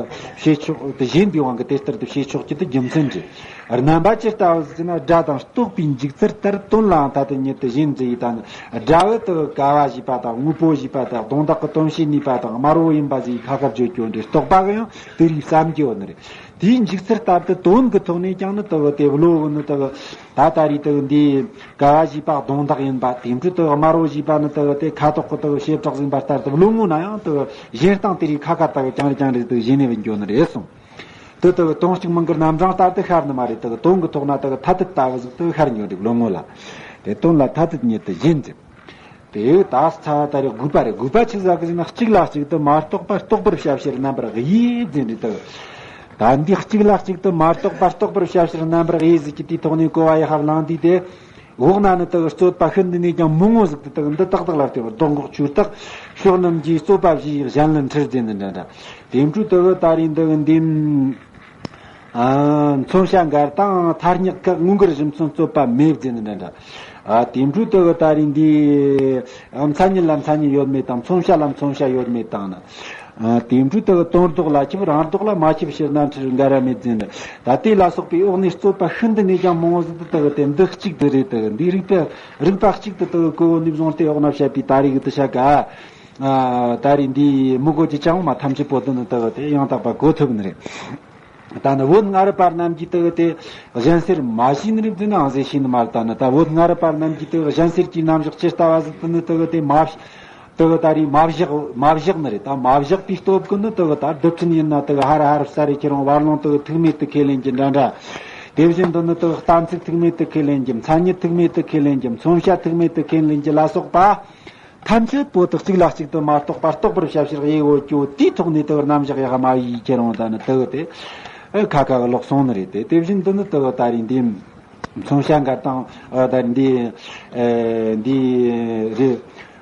བྱེད་ཆོག་དེ་གཞན་པའི་དབང་གིས་དེ་ལྟར་དུ་བྱེད་ཆོག་རྒྱུ་དེ་རྒྱུ་མཚན་རེད། རྣམ་པ་ཇི་ལྟ་བུ་ཟེར་ན། སྒྲ་དང་རྟོག་པའི་འཇུག་ཚུལ་ལྟར་དོན་ལའང་ཐ་དད་ཉིད་དུ་གཞན་འཛིན་ཡི་དང་། སྒྲ་གི་དེ་ཀ་བ་ཞེས་པ་དང་དངོས་པོ་ཞེས་པ་དང་དོན་དག་གི་དོན་བྱེད་ནུས་པ་དང་དམར་པོ་ཡིན་པ་ཟེར་ཁ་ཁ་བརྗོད་རྒྱུ་འདྲ། རྟོག་པ་གི་ཡང་དེ་རིགས་བསམ་རྒྱུ་ཡོད་ནི་རེད། དེའི་འཇུག་ཚུལ་ལྟར་དུ་དོན་གྱི་ཐོག་ནས་ཀྱང་ནི་དེ་གི་དེ་བློ་གི་ནི་དེ་གི་ད་ད་རེས་དེ་གི་འདི། ཀ་བ་ཞེས་པ་གདོང་འདག་ཡིན་པ། དེ་འཕྲོ་དེ་དམར་པོ་ཞེས་པ་ནི་དེ་གི་དེ་ཁ་དོག་གི་དེ་གི་བྱེ་བྲག་ཟིན་པ་ལྟར་དུ་བློ་ངོ་ན་ཡང་དེ་གི་གཞན་སྟེང་དེ་རིགས་ཁ་ཁ་དེ་གི་རྐྱང་རེ་རྐྱང་རེ་དེ་གི་གཞན་ནས་བུད་འགྱོ་ནི་རེད་གསུངས། དེ་དེ་གི་དོན་གཅིག་མིང་གི་རྣམ་གྲངས་ལྟར་དུ་ཤར་ནི་མ་རེད། དེ་གི་དོན་གི་ཐོག་ན་དེ་གི་ཐ་དད་ལྟ་བུ་ཟིག་དེ་གི་ཤར་འགྱོ་རེད་བློ་ངོ་ལ། དེ་དོན་ལ་ཐ་དད་ཉིད་དུ་གཞན་འཛིན། དེ་ད་ཚ་བ་ད་རེས་དགོས་པ་རེད། དགོས་པ་ཆི་ཟིག་གི་ཟེར་ན། གཅིག་ལ་གཅིག་ཏུ་མ་རྟོགས་པར་རྟོགས་པར་བྱ་ཕྱིར་རྣམ་པར་དབྱེ་འཛིན་རེད་དེ། ད་འདི་གཅིག་ལ་གཅིག་ཏུ་མ་རྟོགས་པར་རྟོགས་པར་བྱ་ཕྱིར་རྣམ་པར་དབྱེ་ཟེར་གྱི་དེའི་ཐོག་ནས་གོ་བ་ཡག་པ་བླངས་དུས་དེ། འོག་ན་ནི་དེ་གི་རྩོད་པ་ཤིན་ཏུ་ནས་ཀྱང་མང་བོ་ཟིག་དེ་དེ་གི་འདི་དག་དག་ལ་ལྟོས་པར། སྡོང་གོག་ཆུ་དག་ཕྱོགས་རྣམས་ཀྱི་རྩོད་པ་བཞི་ཡིས་གཞན་ལ་འཁྲུལ་ཟེར་ནི་འདྲ་འདྲ། དེ་འཕྲོ་དེ་གི་ད་རེས་འདི་གི་འདི། ཨ། མཚོན་བྱ་འགལ་དང་ཐ་སྙད་ཀྱི་དངོས་འགལ་གཞི་མཚོན་རྩོད་པ་མེད་ཟེར་ནི་འདྲ་འདྲ། ཨ། དེ་འཕྲོ་དེ་གི་ད་རེས་འདི། ཨ། མཚན་ཉིད་ལ་མཚན་ཉིད་ཡོད་མེད་དང་མཚོན་བྱ་ལ་མཚོན་བྱ་ཡོད་མེད་དང་ནི། ཨ། དེ་འཕྲོ་དེ་གི་དོན་ལྡོག་ལ་ཁྱབ་རང་ལྡོག་ལ་མ་ཁྱབ་ཕྱིར་ན་འཁྲུལ་འགལ་ར་མེད་ཟེར་ནི། ད་དེ་ལ་སོགས་པའི་འོག་ནས་རྩོད་པ་ཤིན་ཏུ་ནས་ཀྱང་མང་བོ་ཟིག་དེ་དེ་གི་དེ་འདི་གཅིག་དེ་རེད། དེ་གི་འདི་རིགས་པ་རིགས་པ་གཅིག་དེ་དེ་གི་གོ་བོ་ནས་བཟུང་སྟེ་འོག་ན་བཤད་པའི་ད་རེས་གི་དེ་བཤད་ག་ཨ། ད་རེས་འདི་མི་གོ་ཅི་ཅང་མ་ཐམས་ཅད་པོ་དེ་ནི་དེ་གི་དེ་ཡང་དག་པ་གོ་ཐུབ་ནི་རེད། ད་ནི་བོད་སྔ་རབས་པ་རྣམས་ཀྱིས་དེ་གི་དེ་གཞན་སེལ་མ་ཤེས་ནི་རེད་ཟེར་ནའང་ཟེར་ཤེས་ནི་མ་རེད། ད་ནི་ད་བོད་སྔ་རབས་པ་རྣམས་ཀྱིས་དེ་གི་གཞན་སེལ་གྱི་རྣམ་གཞག་ཇི་ལྟ་བ་ཟིག་དེ་ནི་དེ་གི་དེ་མ་དེ་གི་ད་རེས་མ་བཞག་མ་བཞག་ནི་རེད། ད་མ་བཞག་པའི་སྟོབས་ཀྱིས་ནི་དེ་གི་ད་རྡུལ་ཕྲན་ཡིན་ན་དེ་གི་ཧ་ར་ཧ་ར་ས་རེ་ཁྱེར་རུང་བར་ལོང་དེ་གི་ཐུག་མེད་དུ་ཁས་ལེན་གྱི་འདྲ་འདྲ། དེ་བཞིན་དུ་ནི་དེ་གི་གཏན་ཚིགས་ཐུག་མེད་དུ་ཁས་ལེན་གྱི། མཚན་ཉིད་ཐུག་མེད་དུ་ཁས་ལེན་གྱི། མཚོན་བྱ་ཐུག་མེད་དུ་ཁས་ལེན་གྱི་ལ་སོགས་པ། ཐམས་ཅད་པོ་དེ་གཅིག་ལ་གཅིག་ཏུ་མ་རྟོགས་པར་རྟོགས་པར་བྱ་ཕྱིར་དབྱེ་འོ་ཀྱོ། དེའི་ཐོག་ནས་དེ་གི་རྣམ་གཞག་ཡག་མ་ཡིས་ཁྱེར་རུང་ད་ནི་དེ་གི་དེ་ཨེ་ཁ་ཁ་གི་ལོག་སོང་ནི་རེད་དེ། དེ་བཞིན་དུ་ནི་དེ་གི་ད་རེས་འདི་མཚོན་བྱ་འགལ་དང་ཨ་ད་རེས་འདི་ཨེ་འདི་རེད།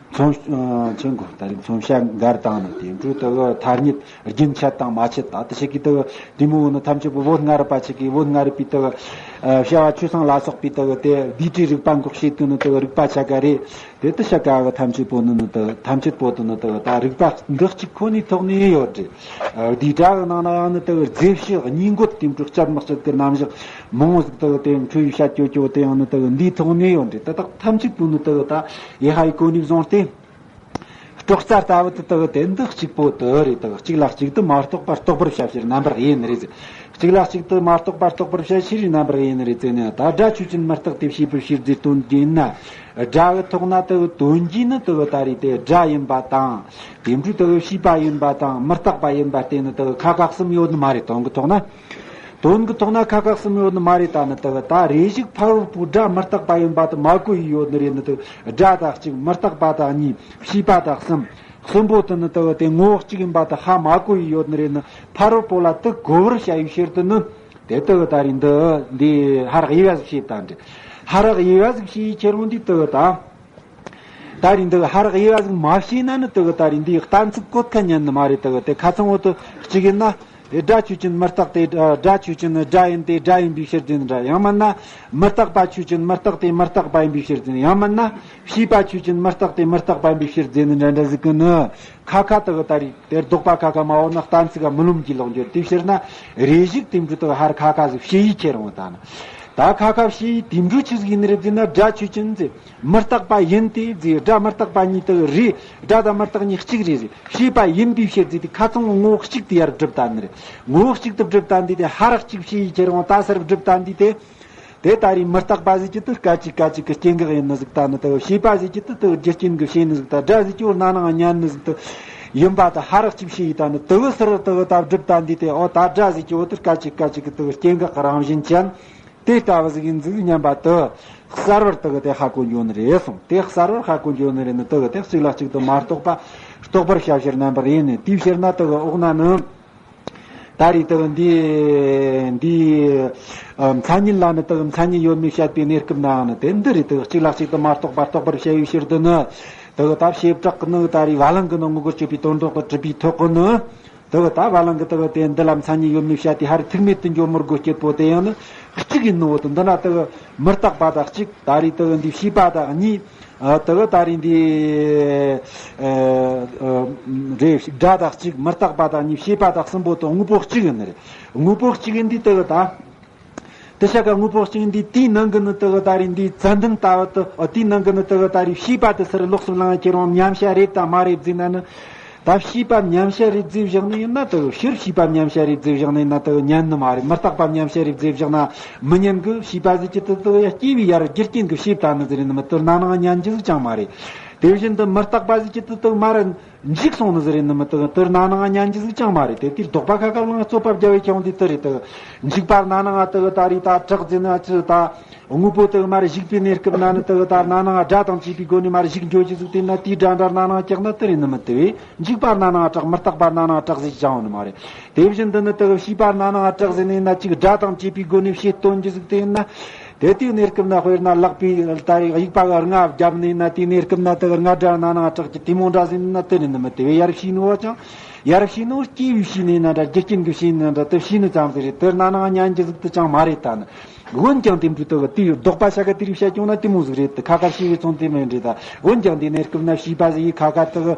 མཚོན་ཨ་ཆེན་གོ་ད་རེས་མཚོན་བྱ་འགལ་དང་ནི་དེ་འཕྲོ་དེ་གི་ཐ་སྙད་རྒྱུན་ཆད་དང་མ་ཆད་ད་དེ་ཞིག་གི་དེ་གི་དེ་མོ་ནི་ཐམས་ཅད་པོ་བོད་སྔ་རབས་པ་ཞིག་གིས་བོད་སྔ་རབས་པའི་དེ་གི་ཨ་བྱ་བ་ཆོས་སེམས་ལ་སོགས་པའི་དེ་གི་དེ་བསྡུས་གྲྭའི་རིག་པ་འགོག་བྱེད་དུ་ནི་དེ་གི་རིག་པ་ཆ་ག་རེད། དེ་ལྟར་བྱ་དཀའ་གི་ཐམས་ཅད་པོ་ནི་ནི་དེ་ཐམས་ཅད་པོ་དེ་ནི་དེ་ད་རིག་པ་འདི་གཅིག་ཁོ་ནའི་ཐོག་ནས་ཡོད་རེད། ཨ་བསྡུས་གྲྭ་གི་ནང་ན་ཡང་ནི་དེ་རྫས་བཤད་གཉིས་འགོད་དེ་འཕྲོ་སྤྱད་མི་སྤྱད་གི་རྣམ་གཞག་མང་བོ་ཟིག་དེ་དེ་འཕྲོ་ཡི་བཤད་ཀྱོ་ཀྱོ་དེ་ཡང་ནི་དེ་འདིའི་ཐོག་ནས་ཡོད་རེད། དེ་དག་ཐམས་ཅད་པོ་ནི་དེ་ད་ཡེ་ཧ་ཡི་གོ་ནས་བཟུང་སྟེ། སྲོག་རྩ་ལྟ་བུ་དེ་དེ་འདི་གཅིག་པོ་དེ་རེད། དེ་གཅིག་ལ་གཅིག་ཏུ་མ་རྟོགས་པར་རྟོགས་པར་བྱ་ཕྱིར་རྣམ་པར་དབྱེ་ནི་རེད། གཅིག་ལ་གཅིག་ཏུ་མ་རྟོགས་པར་རྟོགས་པར་བྱ་ཕྱིར་རྣམ་པར་དབྱེ་ནི་རེད་ཟེར་ནས། ད་སྒྲ་ཆོས་ཅན་མི་རྟག་སྟེ་ཞེས་པའི་ཕྱིར་ཟེར་དོན་གྱི་ན། སྒྲ་གི་ཐོག་ན་དེ་གི་དོན་གྱིས་ནི་དེ་གི་ད་རེས་དེ་སྒྲ་ཡིན་པ་དང་། དེ་འཕྲོ་དེ་གི་བྱས་པ་ཡིན་པ་དང་མི་རྟག་པ་ཡིན་པ་བསྟན་ནི་དེ་གི་ཁ་ཁ་གསུམ་ཡོད་ནི་མ་རེད། དོན་གྱི་ཐོག་ན། དོན་གྱི་ཐོག་ན་ཁ་ཁ་གསུམ་ཡོད་ནི་མ་རེད། ད་ནི་དེ་གི་ད་རེ་ཞིག་ཕ་རོལ་པོ་སྒྲ་མི་རྟག་པ་ཡིན་པ་དེ་མ་གོ་ཡི་ཡོད་ནི་རེད། ནི་དེ་གི་སྒྲ་དང་གཅིག་མི་རྟག་པ་དང་གཉིས་བྱས་པ་དང་གསུམ། གསུམ་པོ་དེ་ནི་དེ་གི་དེ་ངོ་བོ་གཅིག་ཡིན་པ་དེ་ཧ་མ་གོ་ཡི་ཡོད་ནི་རེད། ནི་ཕ་རོལ་པོ་ལ་དེ་གོ་བར་བྱ་བའི་ཕྱིར་དུ་ནི། དེ་དེ་གི་ད་རེས་འདི་འདི་ཧ་རག་དབྱེ་བ་ཟིག་བྱས་ད་འདྲི། ཧ་རག་དབྱེ་བ་ཟིག་བྱས་ཁྱེར་འོང་དུས་དེ་གི་ད། ད་རེས་འདི་ཧ་རག་དབྱེ་བ་ཟིག་མ་བྱས་ན་ནི་དེ་གི་ད་རེས་འདིའི་གཏན་ཚིགས་བཀོད་ཁ་ཉན་ནི་མ་རེད། དེ་གི་དེ་ཁ་ཚང་བོ་དེ་གཅིག་ཡིན་ན། དེ་སྒྲ་ཆོས་ཅན་མི་རྟག་སྟེ་སྒྲ་ཆོས་ཅན་ནི་སྒྲ་ཡིན་ཏེ་སྒྲ་ཡིན་པའི་ཕྱིར་ཟེར་ནི་འདྲ། ཡང་མིན་ན་མི་རྟག་པ་ཆོས་ཅན་མི་རྟག་སྟེ་མི་རྟག་པ་ཡིན་པའི་ཕྱིར་ཟེར་ནི། ཡང་མིན་ན་བྱས་པ་ཆོས་ཅན་མི་རྟག་སྟེ་མི་རྟག་པ་ཡིན་པའི་ཕྱིར་ཟེར་ནི་འདྲ་འདྲ་ཟིག་གི་ནི། ཁ་ཁ་དེ་གི་ད་རེས་དེར་ལྡོག་པ་ཁ་ཁ་མ་འོ་ན་གཏན་ཚིགས་ག་མི་ལོམ་གྱི་ལོག་འགྱུར། དེའི་ཕྱིར་ན་རེ་ཞིག་དེ་འཕྲོ་དེ་གི་ཧར་ཁ་ཁ་ཟིག་བྱས་ཡི་ཁྱེར་འོང་ད་ནི། ད་ཁ་ཁ་བྱས་ཡི་དེ་འཕྲོ་ཆི་ཟིག་ཡིན་ནི་རེད་ཟེར་ན། སྒྲ་ཆོས་ཅན་ཟེར་མི་རྟག་པ་ཡིན་ཏེ་ཟེར། སྒྲ་མི་རྟག་པ་གཉིས་དེ་གི་རེད། སྒྲ་དང་མི་རྟག་གཉིས་གཅིག་རེད་ཟེར། བྱས་པ་ཡིན་པའི་ཕྱིར་ཟེར་དེ་ཁ་ཚང་ངོ་བོ་གཅིག་ཏུ་ཡར་བསྒྲུབས་ད་ནི་རེད། ངོ་བོ་གཅིག་ཏུ་བསྒྲུབས་ད་འདི་དེ་ཧར་གཅིག་བྱས་ཡི་ཁྱེར་འོང་ད་སར་བསྒྲུབས་ད་འདི་དེ། དེ་ད་རེས་མི་རྟག་པ་ཟེར་གྱི་དེ་སྐད་ཅིག་སྐད་ཅིག་གི་སྐྱེ་འགག་ཡིན་ནི་ཟིག་ད་ནི་དེ། བྱས་པ་ཟེར་གྱི་དེ་དེ་རྒྱུ་རྐྱེན་གྱིས་བྱས་ནི་ཟིག་ད། སྒྲ་ཟེར་གྱི་འོ་ན་ནང་ཉན་ནི་ཟིག་ད། ཡིན་པ་དེ་ཧ་རག་ཅིག་ཤེས་ཡི་ད་ནི་དེ་གི་སར་དེ་གི་ད་སྒྲུབ་ད་འདི་དེ་ཨོ་ད་སྒྲ་ཟིག་གི་འོ་དེ་སྐད་ཅིག་སྐད་ཅིག་གི་དེ་གི་སྐྱེ་འགག་གི་རང་བཞིན་ཅན་དེ་ལྟ་བུ་ཟིག་ཡིན་ཟིག་སྙམ་པ་དེ་གསལ་བར་དེ་གི་དེ་ཧ་གོ་འགྱོ་ནི་རེད་གསུངས། དེ་གསལ་བར་ཧ་གོ་འགྱོ་ནི་རེད་ནི་དེ་གི་དེ་གཅིག་ལ་གཅིག་ཏུ་མ་གཏོགས་པ་རྟོགས་པར་བྱ་ཕྱིར་རྣམ་པར་ཡིན་ནི་དེའི་ཕྱིར་ན་དེ་གི་འོག་ན་ནི། ད་རེས་དེ་གི་འདི་འདི་མཚན་ཉིད་ལ་ནི་དེ་གི་མཚན་ཉིད་ཡོད་མེད་བཤད་པའི་གནས་སྐབས་ནའང་ནི་དེ་འདི་རེད། དེ་གི་གཅིག་ལ་གཅིག་ཏུ་མ་གཏོགས་པ་རྟོགས་པར་བྱ་བའི་ཕྱིར་དུ་ནི་དེ་གི་ད་བྱེ་བྲག་གི་ནི་ད་རེས་བ་ལང་གི་ནི་ངོ་བོར་གྱུར་པའི་དོན་རྟོགས་པར་གྲུབ་པའི་ཐོག་གི་ནི་དེ་གི་ད་བ་ལང་གི་དེ་གི་དེ་འདི་ལ་མཚན་ཉིད་ཡོད་མེད་བཤད་དེ་ཧ་རེ་ཐུག་མེད་དུ་འགྱོ་མི་དགོས་སྐྱེད་པོ་དེ་ཡང་ནི་གཅིག་ཡིན་ནོ། དེ་འདི་ན་དེ་གི་མི་རྟག་པ་དང་གཅིག་ད་རེས་དེ་གི་འདི་བྱིས་པ་དང་གཉིས། ཨ། དེ་གི་ད་རེས་འདི། ཨ། ཨ། རེད། སྒྲ་དང་གཅིག་མི་རྟག་པ་དང་གཉིས་བྱིས་པ་དང་གསུམ་པོ་དང་དངོས་པོ་གཅིག་ཡིན་ནི་རེད། དངོས་པོ་གཅིག་ཡིན་འདི་དེ་གི་ད། དེ་ཤ་ཀ་དངོས་པོ་གཅིག་ཡིན་འདི་དེའི་ནང་གི་ནི་དེ་གི་ད་རེས་འདི་ཙན་དན་ལྟ་བུ་དུ། ཨ། དེའི་ནང་གི་ནི་དེ་གི་ད་རེས་བྱིས་པ་དེ་སར་ལོགས་སུ་བླངས་ཁྱེར་འོང་མཉམ་བྱ་རེད་དམ་མ་རེད་བརྫིས་ན་ནི། ད་བྱིས་པ་མཉམ་བྱ་རེད་བརྫིས་བཞག་ནི་ཡིན་ན་དེ་གི་ཕྱིར་བྱིས་པ་མཉམ་བྱ་རེད་བརྫིས་བཞག་ནི་ཡིན་ན་དེ་གི་ཉན་ནི་མ་རེད། མི་རྟག་པ་མཉམ་བྱ་རེད་བརྫིས་བཞག་ན་མི་ཉན་གི། བྱིས་པ་ཟིག་གི་དེ་དེ་གི་ཡ་སྐྱེ་བའི་ཡར་རྒྱུ་རྐྱེན་གི་བྱེད་ད་ནི་ཟེར་ནི་མི་དེར་ན་ནང་ཉན་རྒྱུ་ཟིག་ཅང་མ་རེད། དེ་བཞིན་དུ་མི་རྟག་པ་ཟིག་གི་དེ་དེ་མར་འཇིག་སོང་ནི་ཟེར་ནི་མི་དེ་དེར་ན་ནང་ཉན་རྒྱུ་ཟིག་ཅང་མ་རེད། དེ་དེའི་ལྡོག་པ་ཁ་ཁ་བླངས་རྩོད་པ་བརྒྱབ་པའི་ཁྱོན་དེ་དེ་རེད། དེ་འཇིག་པར་ན་ནང་དེ་ད་རེས་ད་དྲག་ཟེར་ན་ཅི་ད། དངོས་པོ་དེ་མར་གཞིག་པའི་གནས་སྐབས་ན་ནི་དེ་གི་ད་ན་ནང་སྒྲ་དང་བཅས་པའི་སྒོ་ནས་མར་གཞིག་འགྱོ་རྒྱུ་ཟིག་དེ་ན་དེའི་སྒྲ་འདྲ་ན་ནང་བཀྱག་ན་དེ་རེད་ནི་མི་དེ་བས་འཇིག་པ་ན་ནང་དྲག་མི་རྟག་པ་ན་ནང་དྲག་ཟིག་ཅང་ཡོད་ནི་མ་རེད། དེ་བཞིན་དུ་ནི་དེ་གི་བྱིས་པ་ན་ནང་དྲག་ཟིག་ནི་ན་ཅིག་སྒྲ་དང་བཅས་པའི་སྒོ་ནས་བྱེད་སྟོན་རྒྱུ་ཟིག་དེ་ཡིན་ན། དེ་དུས་གནས་སྐབས་ན་དཔེར་ན་ལག་པའི་ད་དབྱུག་པ་གི་རྔ་བརྒྱབ་ནི་ན་དེའི་གནས་སྐབས་ན་དེ་གི་རྔ་སྒྲ་ན་ནང་དྲག་གི་དེ་མོ་འདྲ་ཟིག་ནི་ན་དེ་རེད་ནི་མི་དེ་བས་ཡར་བྱས་ནོ་ཅང་། ཡར་བྱས་ནོ་སྐྱེས་བུའི་བྱས་ནི་ན་འདྲ་རྒྱུ་རྐྱེན་གི་བྱས་ནི་ན་འདྲ་དེ་བྱས་ནི་ཙམ་ཟིག་རེད། དེར་ན་ནང་ཉན་རྒྱུ་ཟིག་དེ་ཅང་མ་རེད་ད་ནི། འོན་ཀྱང་དེ་འདྲའི་དག་དེའི་ལྡོག་པ་བྱ་ག་དེ་རིགས་བཤད་ཀྱང་ན་དེ་མོ་ཟིག་རེད། དེ་ཁ་ཁ་ཤེས་པའི་ཚོང་དེ་མིན་རེད་ད། འོན་ཀྱང་དེ་གནས་སྐབས་ན་བྱིས་པ་ཟིག་ཡིས་ཁ་ཁ་དག་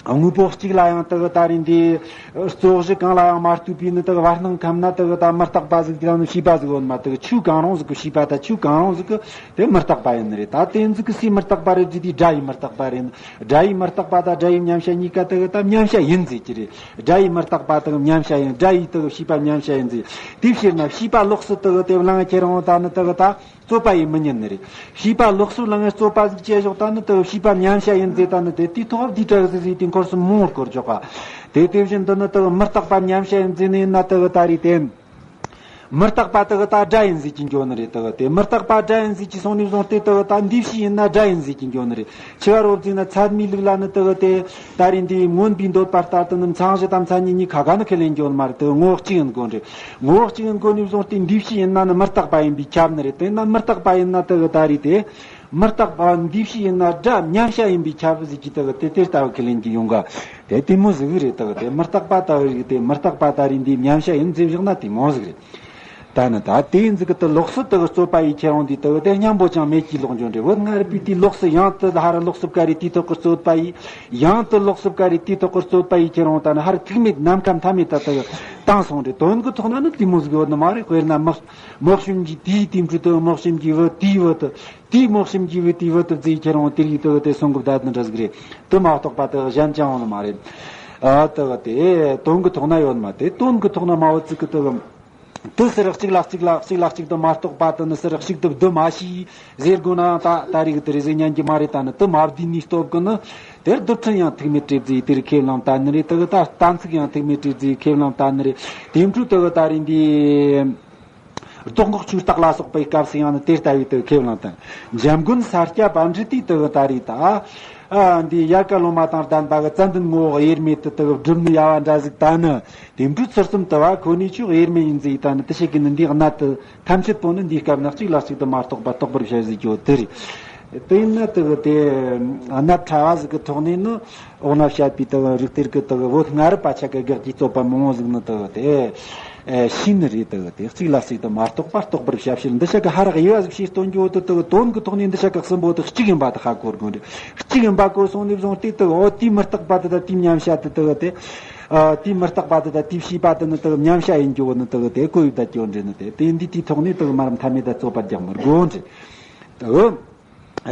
དངོས་པོ་གཅིག་ལ་ཡང་དག་ད་རེས་འདི་རྩོད་གཞི་གང་ལ་ཡང་མ་ལྟོས་པའི་ནི་དག་བར་སྣང་ཁམས་ན་དག་ད་མི་རྟག་པ་ཟིག་དེ་ཡང་ནི་བྱིས་པ་ཟིག་ཡོད་མ་དག་ཆོས་གང་རུང་ཟིག་གི་བྱིས་པ་ད་ཆོས་གང་རུང་ཟིག་གི་དེ་མི་རྟག་པ་ཡིན་ནི་རེད། ད་དེ་ཟིག་གི་སའི་མི་རྟག་པ་རེད་ཟེར་དུས་སྒྲ་ཡི་མི་རྟག་པ་རེད། སྒྲ་ཡི་མི་རྟག་པ་དང་སྒྲ་ཡི་མཉམ་བྱ་གཉིས་ཀ་དག་ད་མཉམ་བྱ་ཡིན་ཟེར་གྱི་རེད། སྒྲ་ཡི་མི་རྟག་པ་དང་མཉམ་བྱ་ཡིན། སྒྲ་ཡི་དག་བྱིས་པ་མཉམ་བྱ་ཡིན་ཟེར། དེའི་ཕྱིར་ན་བྱིས་པ་ལོགས་སུ་དག་དེ་བླངས་ཁྱེར་འོང་ད་ནི་དག་ད་རྩོད་པ་ཡིན་མི་ཉན་ནི་རེད། བྱིས་པ་ལོགས་སུ་བླངས་རྩོད་པ་ཟིག་བྱས་ཞོག་ད་ནི་དག་བྱིས་པ་མཉམ་བྱ་ཡིན་ཟེར་ད་ནི་དེ་དེའི་ཐོག་བསྡུས་གྲྭ་ཟིག་ཟིག་དེ་འཁོར་སུ་མོར་བསྐོར་ཆོག་ག་དེ་དེ་བཞིན་དུ་ནི་དག་མི་རྟག་པ་མཉམ་བྱ་ཡིན་ཟེར་ནི་ཡིན་ན་དག་ད་རེད་དེ། མི་རྟག་པ་དག་ད་སྒྲ་ཡིན་ཟེར་གྱི་འགྱོ་ནི་རེད། དག་དེ་མི་རྟག་པ་སྒྲ་ཡིན་ཟེར་གྱི་སོང་ནས་བཟུང་སྟེ་དག་ད་འདི་བྱས་ཡིན་ན་སྒྲ་ཡིན་ཟེར་གྱི་འགྱོ་ནི་རེད། ཆེ་བ་རོབ་ཙིག་ན་ཚད་མའི་ལུགས་ལ་ནི་དག་དེ་ད་རེས་འདི་མངོན་པའི་འདོད་པ་ལྟར་དུ་ནི་མཚན་གཞི་དང་མཚན་ཉིད་གཉིས་ཁ་ཁ་ནི་ཁས་ལེན་འགྱོ་ནི་མ་རེད། དག་ངོ་བོ་གཅིག་ཡིན་དགོས་རེད། ངོ་བོ་གཅིག་ཡིན་དགོས་ནས་བཟུང་སྟེ་འདི་བྱས་ཡིན་ན་ནི་མི་རྟག་པ་ཡིན་པས་ཁྱབ་ནི་རེད། དེ་ན་མི་རྟག་པ་ཡིན་ན་དག་ད་རེས་དེ་མི་རྟག་པ་འདི་བྱས་ཡིན་ན་སྒྲ་མཉམ་བྱ་ཡིན་པས་ཁྱབ་ཟེར་གྱི་དག་དེ་དེ་ལྟ་བུ་ཁས་ལེན་གྱི་ཡོང་ག་དེ་དེ་མོ་ཟིག་རེད། དག་དེ་མི་རྟག་པ་ལྟ་བུ་རིགས་དེ་མི་རྟག་པ་ད་རེས་འདི་མཉམ་བྱ་ཡིན་ཟེར་བཞག་ན་དེ་མོ་ཟིག་རེད། ད་ནི་ད་དེ་ཡིན་ཟིག་གི་དུ་ལོགས་སུ་དག་རྩོད་པ་ཡི་ཁྱེར་འོང་དུས་དག་དེ་མཉམ་པོ་ཅང་མེད་ཀྱི་ལོག་འགྱོ་འདྲེ་བོ་ང་རུ་པའི་དུས་ལོགས་སུ་ཡང་དུ་ཧ་ར་ལོགས་སུ་བཀར་རེ་དུས་ཐོག་གི་རྩོད་པ་ཡི་ཡང་དུ་ལོགས་སུ་བཀར་རེ་དུས་ཐོག་གི་རྩོད་པ་ཡི་ཁྱེར་འོང་ད་ནི་ཧ་ར་ཐུག་མེད་ནམ་མཁའ་མཐའ་མེད་ད་དག་བཏང་སོང་འདྲེ། དོན་གི་ཐོག་ན་ནི་དེ་མོ་ཟིག་ཡོད་ནི་མ་རེད། དཔེར་ན་དམག་དམག་ཤུམ་གྱི་དུས་དུས་འཕྲུལ་དུ་དམག་ཤུམ་གྱི་བུ་དུས་བུ་དུ་དུས་དམག་ཤུམ་གྱི་བུ་དུས་བུ་དུ་བརྩིས་ཁྱེར་འོང་དེ་རིགས་དུ་དེ་སོང་གི་བདག་དུ་འདྲ་ཟིག་རེད། དུ་མ་གཏོགས་པ་དུ་གཞན་ཅང་ཡོད་ནི་མ་རེད། ཨ་དུ་དེ་དོན་གི་ཐོག་ན་ཡོད་ནི་མ་དེ་དོན་གི་ཐོག་ན་མ་བུ་ཙིག་གི་དུ་དུ་ཟེར་གཅིག་ལ་གཅིག་ལ་གཅིག་ལ་གཅིག་ཏུ་མ་གཏོགས་པ་དུ་ནི་ཟེར་གཅིག་ཏུ་བསྡུ་མ་ཤེས་ཟེར་དགོས་ན་ད་ད་རེས་དུ་རེ་ཟེར་ཉན་གྱི་མ་རེད། ད་ནི་དུ་མ་བསྡུས་ནས་སྟོབས་ཀྱི་ནི་དེར་རྡུལ་ཕྲན་ཡང་ཐུག་མེད་བྲིས་རྫས་དེར་ཁས་བླངས་ད་ནི་རེད། དུ་ད་གཏན་ཚིགས་ཡང་ཐུག་མེད་བྲིས་རྫས་ཁས་བླངས་ད་ནི་རེད། དེ་འཕྲོས་དུ་ད་རེས་འདི་རྡོ་འགོག་ཆོས་རྟགས་ལ་སོགས་པའི་སྐབས་སུ་ཡང་ནི་དེ་ལྟ་བུའི་དུ་ཁས་བླངས་དང་འཇམ་མགོན་ས་སྐྱ་པཎྜི་ཏའི་དུ་ད་རེས་ད་ཨ་འདི་ཡལ་ག་ལོ་མ་དང་ལྡན་པ་གི་ཙན་དན་ངོ་བོ་དབྱེར་མེད་དུ་དུ་སྒྲུབ་ནི་ཡ་བ་འདྲ་ཟིག་ད་ནི། དེ་འཕྲོས་ཚུལ་གསུམ་དུ་བ་ཁོ་ནས་ཆོས་དབྱེར་མེད་ཡིན་ཟེར་ཡི་ད་ནི་དེ་ཞིག་གི་ནི་འདིའི་གནད་དུ་ཐམས་ཅད་པོ་ནི་འདིའི་སྐབས་ན་གཅིག་ལ་གཅིག་ཏུ་མ་གཏོགས་པ་རྟོགས་པར་བྱ་ཟིག་གྱོ་དེ་རེད། དེ་ཡིན་ན་དེ་གི་དེ་གནད་ཕྲ་བ་ཟིག་གི་ཐོག་ནས་ནི་འོག་ན་བཤད་པའི་དེ་གི་རིགས་གཏེར་གི་དེ་གི་བོད་སྔ་རབས་པ་ཆ་གི་དགག་གི་རྩོད་པ་མང་བོ་ཟིག་ནི་དེ་གི་དེ་ཤེས་ནི་རེད། དེ་གི་དེ་གཅིག་ལ་གཅིག་ཏུ་མ་གཏོགས་པ་རྟོགས་པར་བྱ་ཕྱིར་འདི་ཆ་གི་ཧ་རག་དབྱེ་བ་ཟིག་ཤེས་སྟོན་གྱོ་དེ་དེ་གི་དོན་གི་ཐོག་ནས་འདི་ཆ་གི་གསུམ་པོ་དེ་གཅིག་ཡིན་པ་དེ་ཧ་གོ་དགོས་རེད། གཅིག་ཡིན་པ་གོ་སོང་ནས་བཟུང་སྟེ་དེ་གི་འོ་དེའི་མི་རྟག་པ་དེ་དང་དེའི་མཉམ་བྱ་དེ་དེ་གི་དེ། ཨ་དེའི་མི་རྟག་པ་དེ་དང་དེའི་བྱིས་པ་དེ་ནི་དེ་གི་མཉམ་བྱ་ཡིན་རྒྱུ་བོ་ནི་དེ་གི་དེ་གོ་ཡི་ད་སྐྱོན་འདྲེ་ནི་དེ་དེ་འདི་དེའི་ཐོག་ནས་དེ་གི་མ་རམ་ཐ་མེད་ད་རྩོད་པ་རྒྱག་མི་དགོས་འདྲེ། དེ་གི་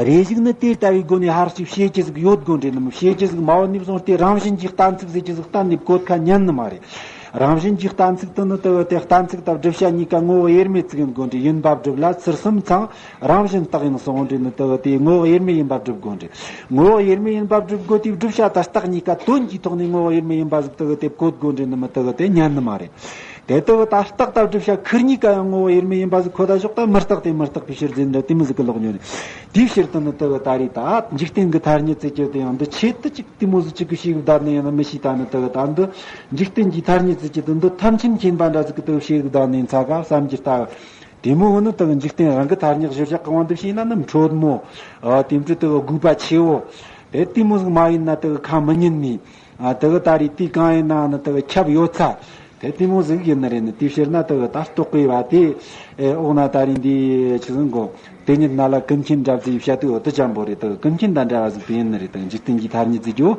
རེ་ཞིག་ནི་དེ་ལྟ་བུའི་སྒོ་ནས་ཧར་ཞིག་བྱེད་ཀྱི་ཟིག་ཡོད་དགོས་འདྲེ་ནི་མི་བྱེད་ཀྱི་ཟིག་མ་བོ་ནི་བཟུང་སྟེ་རང་བཞིན་གྱི་གཏན་ཚིགས་ཟེར་གྱི་ཟིག་གཏན་ནས་བཀོད་ཁ་ཉན་ནི་མ་རེད། རང་བཞིན་གྱི་གཏན་ཚིགས་དེ་ནི་དེ་གི་དེ་གཏན་ཚིགས་དང་བསྒྲུབ་བྱ་གཉིས་ཀ་ངོ་བོ་དབྱེར་མེད་ཅིག་ཡིན་དགོས་འདྲ། ཡིན་པ་བསྒྲུབ་ལ་ཚུལ་གསུམ་ཚང་རང་བཞིན་རྟགས་ཡིན་གསུངས་འདྲ་ནི་དེ་གི་དེ་ངོ་བོ་དབྱེར་མེད་ཡིན་པ་བསྒྲུབ་དགོས་འདྲ། ངོ་བོ་དབྱེར་མེད་ཡིན་པ་བསྒྲུབ་དགོས་དེ་བསྒྲུབ་བྱ་དང་རྟགས་གཉིས་ཀ་དོན་གྱི་ཐོག་ནས་ངོ་བོ་དབྱེར་མེད་ཡིན་པ་ཟིག་དེ་གི་དེ་བཀོད་དགོས་འདྲ་ནི་མི་དེ་གི་དེ་ཉན་ནི་མ་རེད། དེ་དེ་གི་ད་རྟགས་དང་བསྒྲུབ་བྱ་ཁུར་གཉིས་ཀ་ཡང་ངོ་བོ་དབྱེར་མེད་ཡིན་པ་ཟིག་ཁོ་ད་ཞོག་ད་མི་རྟག་སྟེ་མི་རྟག་པའི་ཕྱིར་འཛིན་འདྲ་དེ་མོ་ཟིག་གི་ལོག་ཉོན་ནས། དེའི་ཕྱིར་དུ་ནི་དེ་གི་ད་རེད། ད་འཇིག་རྟེན་གྱི་ཐ་སྙད་ཟེར་རྒྱུ་དེ་ཡང་འདི་ཆེད་དུ་ཅིག་དེ་མོ་ཟིག་ཅིག་གི་ཤེས་གི་བསྡད་ནས་ཡང་ན་མི་ཤེས། ད་ནི་དེ་གི་ད་འདི་འཇིག་རྟེན་གྱི་ཐ་སྙད་ཟེར་རྒྱུ་དེ་འདི་ཐམས་ཅད་མཁྱེན་པ་འདྲ་ཟིག་གི་དེ་གི་ཤེས་གི་བསྡད་ནས་ཚ་ག་བསམ་རྒྱུ་ལྟ་བུ། དེ་མོ་བོ་ནི་དེ་གི་འཇིག་རྟེན་རང་གི་ཐ་སྙད་གཞིར་བཞག་གི་དབང་དུ་བྱས་ན་ནི་འཕྲོད་མོ། ཨ་དེ་འཕྲོད་དེ་གི་དགོས་པ་ཆེ་བོ། དེ་དེ་མོ་ཟིག་མ་ཡིན་ན་དེ་གི་ཁ་མི་ཉན་ནི། ཨ་དེ་གི་ད་རེད། དེ་གང་ཡིན་ན་ནི་དེ་གི་ཁྱབ་ཡོད་ཚ། དེ་དེ་མོ་ཟིག་ཡིན་ནི་རེད་ནི། དེའི་ཕྱིར་ན་དེ་གི་ད་རྟོག་གེ་བ་དེ་ཨེ་འོག་ན་ད་རེད། འདི་ཆི་ཟིག་གོ། དེ་ཉིད་ན་ལ་ཀུན་མཁྱེན་འདྲ་ཟིག་བཤད་དུས་འོ་དེ་ཅང་པོ་རེད། དེ་གི་ཀུན་མཁྱེན་དང་འདྲ་བ་ཟིག་དེ་ཡིན་ནི་རེད། དེ་གི་འཇིག་རྟེན་གྱི་ཐ་སྙད་ཟིག་ཡོད།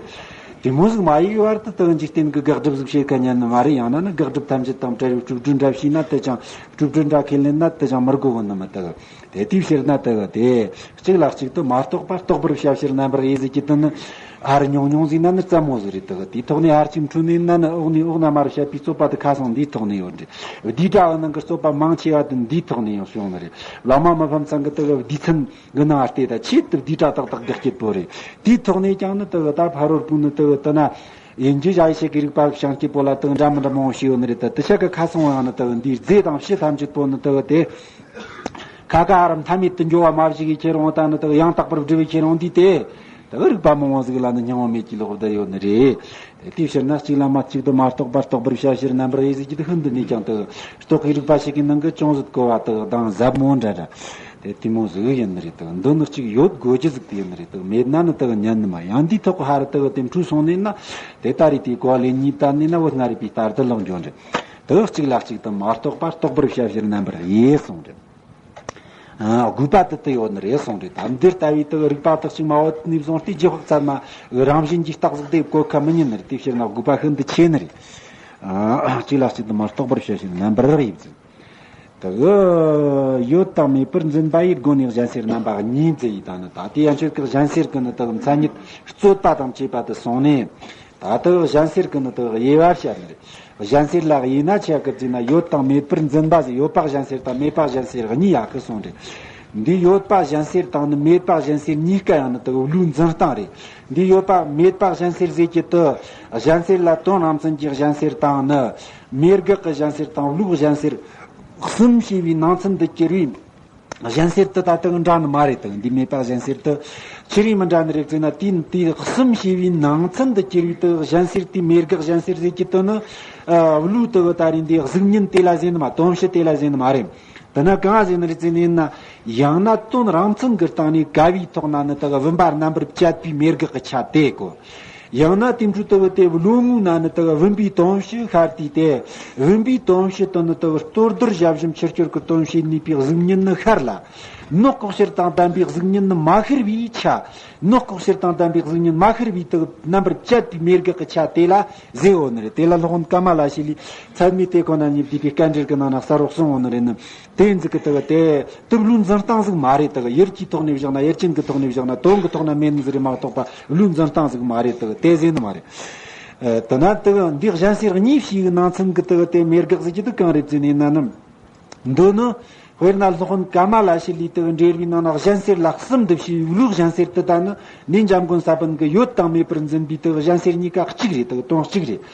དེ་མོ་ཟིག་མ་ཡིག་བར་དུ་དེ་གི་འཇིག་རྟེན་གྱི་དགག་སྒྲུབ་ཟིག་བྱེད་ཁ་ཉན་ནི་མ་རེད། ཡང་ན་ནི་དགག་སྒྲུབ་ཐམས་ཅད་དང་བྲལ་བའི་སྤྲོས་བྲལ་འདྲ་བྱས་ན་དེ་ཅང་སྤྲོས་བྲལ་འདྲ་ཁས་ལེན་ན་དེ་ཅང་མི་དགོས་གི་ནི་མི་དེ་གི། དེ་དེའི་ཕྱིར་ན་དེ་གི་དེ་གཅིག་ལ་གཅིག་ཏུ་མ་རྟོགས་པར་རྟོགས་པར་བྱ་ཕྱིར་རྣམ་པར་དབྱེ་ཟེར་གྱི་དེ་ནི་ཧར་ཉུང་ཉུང་ཟིག་ན་ནི་རྩ་མོ་ཟིག་རེད། དེ་གི་དེའི་ཐོག་ནས་ཧར་གཅིག་འཕྲོས་ནས་ན་ནི་འོག་ནས་འོག་ན་མར་བཤད་པའི་རྩོད་པ་དེ་ཁ་སང་འདིའི་ཐོག་ནས་ཡོད་རེད། བསྡུས་གྲྭ་བ་ནང་གི་རྩོད་པ་མང་ཆེ་བ་དེ་འདིའི་ཐོག་ནས་ཡང་བྱུང་ནི་རེད། བླ་མ་མི་ཕམ་ཚང་གི་དེ་གི་བསྡུས་ཚན་གི་ནང་བལྟས་ད་ཆེད་དུ་བསྡུས་གྲྭ་ཏག་ཏག་དགག་སྐྱེད་པོ་རེད། དེའི་ཐོག་ནས་ཀྱང་ནི་དེ་གི་ད་ཕ་རོལ་པོ་ནི་དེ་གི་དེ་ན་ཡིན་གྱི་ཞ་ཡི་ཤེས་ཀྱི་རིག་པ་བྱང་སྐྱེད་པོ་ལ་དེ་གི་འདྲ་མི་འདྲ་མང་བོ་ཞིག་ཡོད་ནི་རེད། ད་དེ་ཆ་གི་ཁ་སང་བ་ཡང་ནི་དེ་གི་འདིའི་རྫས་དང་བྱེད་ཐམས་ཅད་པོ་ནི་དེ་གི་དེ། ཁ་ཁ་ཨ་རམ་ཐ་མེད་དུ་འགྱོ་བ་མ་བཞི་གི་ཁྱེར་འོང་ད་ནི་དག་ཡང་དག་པར་བསྒྲུབ་པའི་ཁྱེར་འོང་འདི་སྟེ། དག་རིག་པ་མང་བ་ཟིག་ལ་ནི་སྙིང་བ་མེད་ཀྱི་ལོག་བསྡད་ཡོད་ནི་རེད། དེའི་ཕྱིར་ན་གཅིག་ལ་མ་གཅིག་ཏུ་མ་རྟོགས་པར་རྟོགས་པར་བྱ་ཕྱིར་རྣམ་པར་དབྱེ་ཟེར་གྱི་དེ་ཤིན་ཏུ་ནས་ཀྱང་དག་རྟོག་གེའི་རིག་པ་ཞིག་གི་ནང་གི་ཅུང་ཟད་གོ་བ་དག་དང་ཟབ་མོ་འདྲ་འདྲ། དེ་དེ་མོ་ཟིག་ཡིན་ནི་རེད། དག་འདི་ནི་གཅིག་ཡོད་དགོས་རྒྱུ་ཟིག་དེ་ཡིན་ནི་རེད། དག་མེད་ན་ནི་དག་ཉན་ནི་མ་ཡང་འདིའི་ཐོག་གི་ཧ་རི་དག་དེ་འཁྲུལ་སོང་ནས་ན། དེ་ལྟ་རེད། དེའི་གོ་བ་ལེན་ཉིད་ལྟར་ནས་ན་བོད་སྔ་རིག་པའི་ལྟར་དུ་ལོག་འགྱོ་འདྲ། དག་གཅིག་ལ་གཅིག་ཏུ་མ་རྟོགས་པར་རྟོགས་པར་བྱ་ཕྱིར་རྣམ་པར་དབྱེ་གསུངས་འདྲ། ཨ། དགོས་པ་དེ་དེ་ཡོད་ནི་རེད་གསུངས་རེད། ད་འདི་ལྟ་བུའི་དེ་རིགས་པ་དག་ཅིག་མ་ཡོད་ནས་བཟུང་སྟེ་རྗེས་དཔག་ཚད་མ་རང་བཞིན་གྱི་རྟགས་ཟིག་དེ་བཀོད་ཁ་མི་ཉན་ནི་རེད། དེའི་ཕྱིར་ན་དགོས་པ་ཤིན་ཏུ་ཆེ་ནི་རེད། ཨ། གཅིག་ལ་གཅིག་ཏུ་མ་རྟོགས་པར་བྱ་ཕྱིར་རྣམ་པར་དབྱེ་ཟེར། དེ་གི་ཡོད་དང་མེད་པར་འཛིན་པ་ཡི་སྒོ་ནས་གཞན་སེལ་རྣམ་པ་གཉིས་མཛད་ཡི། ད་ནི་ད་དེ་ཡན་ཆོད་ཀྱི་གཞན་སེལ་གྱི་ནི་དེ་མཚན་ཉིད་རྩོད་པ་དང་བཅས་པ་དེ་སོང་ནས། ད་ལྟ་གཞན་སེལ་གྱི་ནི་དེ་དབྱེ་བ་བཤད་ནི་རེད། གཞན་སེལ་ལ་དབྱེ་ན་ཆ་གི་བརྩིས་ན་ཡོད་དང་མེད་པར་འཛིན་པ་ཟེར། ཡོད་པ་གཞན་སེལ་དང་མེད་པ་གཞན་སེལ་གཉིས་ཡག་གི་གསུངས་རེད། འདི་ཡོད་པ་གཞན་སེལ་དང་ནི་མེད་པ་གཞན་སེལ་གཉིས་ཀ་ཡང་ནི་དེ་བློའི་འཛིན་སྟངས་རེད། འདི་ཡོད་པ་མེད་པ་གཞན་སེལ་ཟེར་གྱི་དེ་གཞན་སེལ་ལ་དོན་རང་མཚན་གྱི་གཞན་སེལ་དང་ནི་མེད་དགག་གི་གཞན་སེལ་དང་བློའི་གཞན་སེལ་གསུམ་ཞེས་པའི་ནང་ཚན་དུ་གྱུར་བའི། གཞན་སེལ་དེ་ད་ལྟ་འདྲ་ནི་མ་རེད། དེ་འདི་མེད་པ་གཞན་སེལ་དེ་ཆི་རིགས་མི་འདྲ་ནི་རེད་ཟེར་ན། དེ་དེ་གསུམ་ཞེས་པའི་ནང་ཚན་དུ་གྱུར་བའི་དེ་གཞན་སེལ་དེ་མེད་དགག་གཞན་སེལ་ཟེར་གྱི་དེ་ནི་བློའི་དེ་གི་ད་རེས་འདི་གཟུགས་བརྙན་དེ་ལ་ཟེར་ནི་མ། དོན་བྱེད་དེ་ལ་ཟེར་ནི་མ་རེད། དེ་ན་གང་ཟེར་ནི་རེད་ཟེར་ནི་ཡིན་ན། ཡང་ན་དོན་རང་མཚན་གྱི་སྟེང་ནས་ག་བའི་ཐོག་ན་ནི་དེ་གི་བུམ་པ་རྣམ་པར་བཅད་པའི་མེད་དགག་གི་ཆ་དེ་གོ། ཡང་ན་དེ་འཕྲོ་ལྟ་བུ་དེ་བློ་ངོ་ན་ནི་ལྟ་བུ་བུམ་པའི་དོན་བྱེད་ཤར་དུས་ཏེ། བུམ་པའི་དོན་བྱེད་དུ་ནི་ལྟ་བུ་ལྟོ་ལྡིར་ཞབས་ཞུམ་ཕྱི་སྐྱོར་གྱི་དོན་བྱེད་ནུས་པའི་གཟུགས་བརྙན་ནི་ཤར་ལ། ནོག་ལྐོག་གཤེར་དང་ལྡན་པའི་གཟུགས་བརྙན་ནི་མ་ཤར་བའི་ཆ། ནོག་ལྐོག་གཤེར་དང་ལྡན་པའི་གཟུགས་བརྙན་མ་ཤར་བའི་ལྟ་བུ་རྣམ་པར་བཅད་པའི་མེད་དགག་གི་ཆ་དེ་ལ་ཟེར་འོ་ནི་རེད། དེ་ལ་སློབ་དཔོན་ཀ་མ་ལ་ཤཱི་ལས་ཚད་མའི་དེ་ཁོ་ན་ཉིད་བསྡུས་པའི་སྐད་འགྲེལ་གྱི་ནང་ན་གསལ་རོགས་གསུངས་འོ་ནི་རེད་ནི། དེ་ཡིན་ཟིག་གི་ལྟ་བུ་དེ་དེ་བློའི་འཛིན་སྟངས་ཟིག་མ་རེད། ལྟ་བུ་ཡུལ་གྱི་ཐོག་ནས་བཞག་ན། ཡུལ་ཅན་གྱི་ཐོག་ནས་བཞག་ན། དོན་གྱི་ཐོག་ན་མེད་ནི་ཟིག་རེད་མ་གཏོགས་པ་བློའི་འཛིན་སྟངས་ཟིག་མ་རེད། ལྟ་བུ་དེ་ཟེར་ནི་མ་རེད། ཨ། དེ་ན་ལྟ་བུ་འདི་གཞན་སེལ་གཉིས་བྱས་ནང་ཚན་གྱི་ལྟ་བུ་དེ་མེད་དགག་ཟེར་གྱི་དེ་གང་རེད་ཟེར་ནས་ན་ནི། འདི་ནི་དཔེར་ན་སློབ་དཔོན་ཀ་མ་ལ་ཤཱི་ལས་ལྟ་བུ་འགྲེལ་བའི་ནང་ན་གཞན་སེལ་ལ་གསུམ་དུ་ཕྱེ་བའི་བློའི་གཞན་སེལ་དེ་ད་ནི་ནི་འཇམ་མགོན་ས་པཎ་གྱིས་ཡོད་དང་མེད་པར་འཛིན་པའི་ལྟ་བུ་གཞན་སེལ་གཉིས་ཀ་གཅིག་རེད། ལྟ་བུ་དོན་གཅིག་རེད།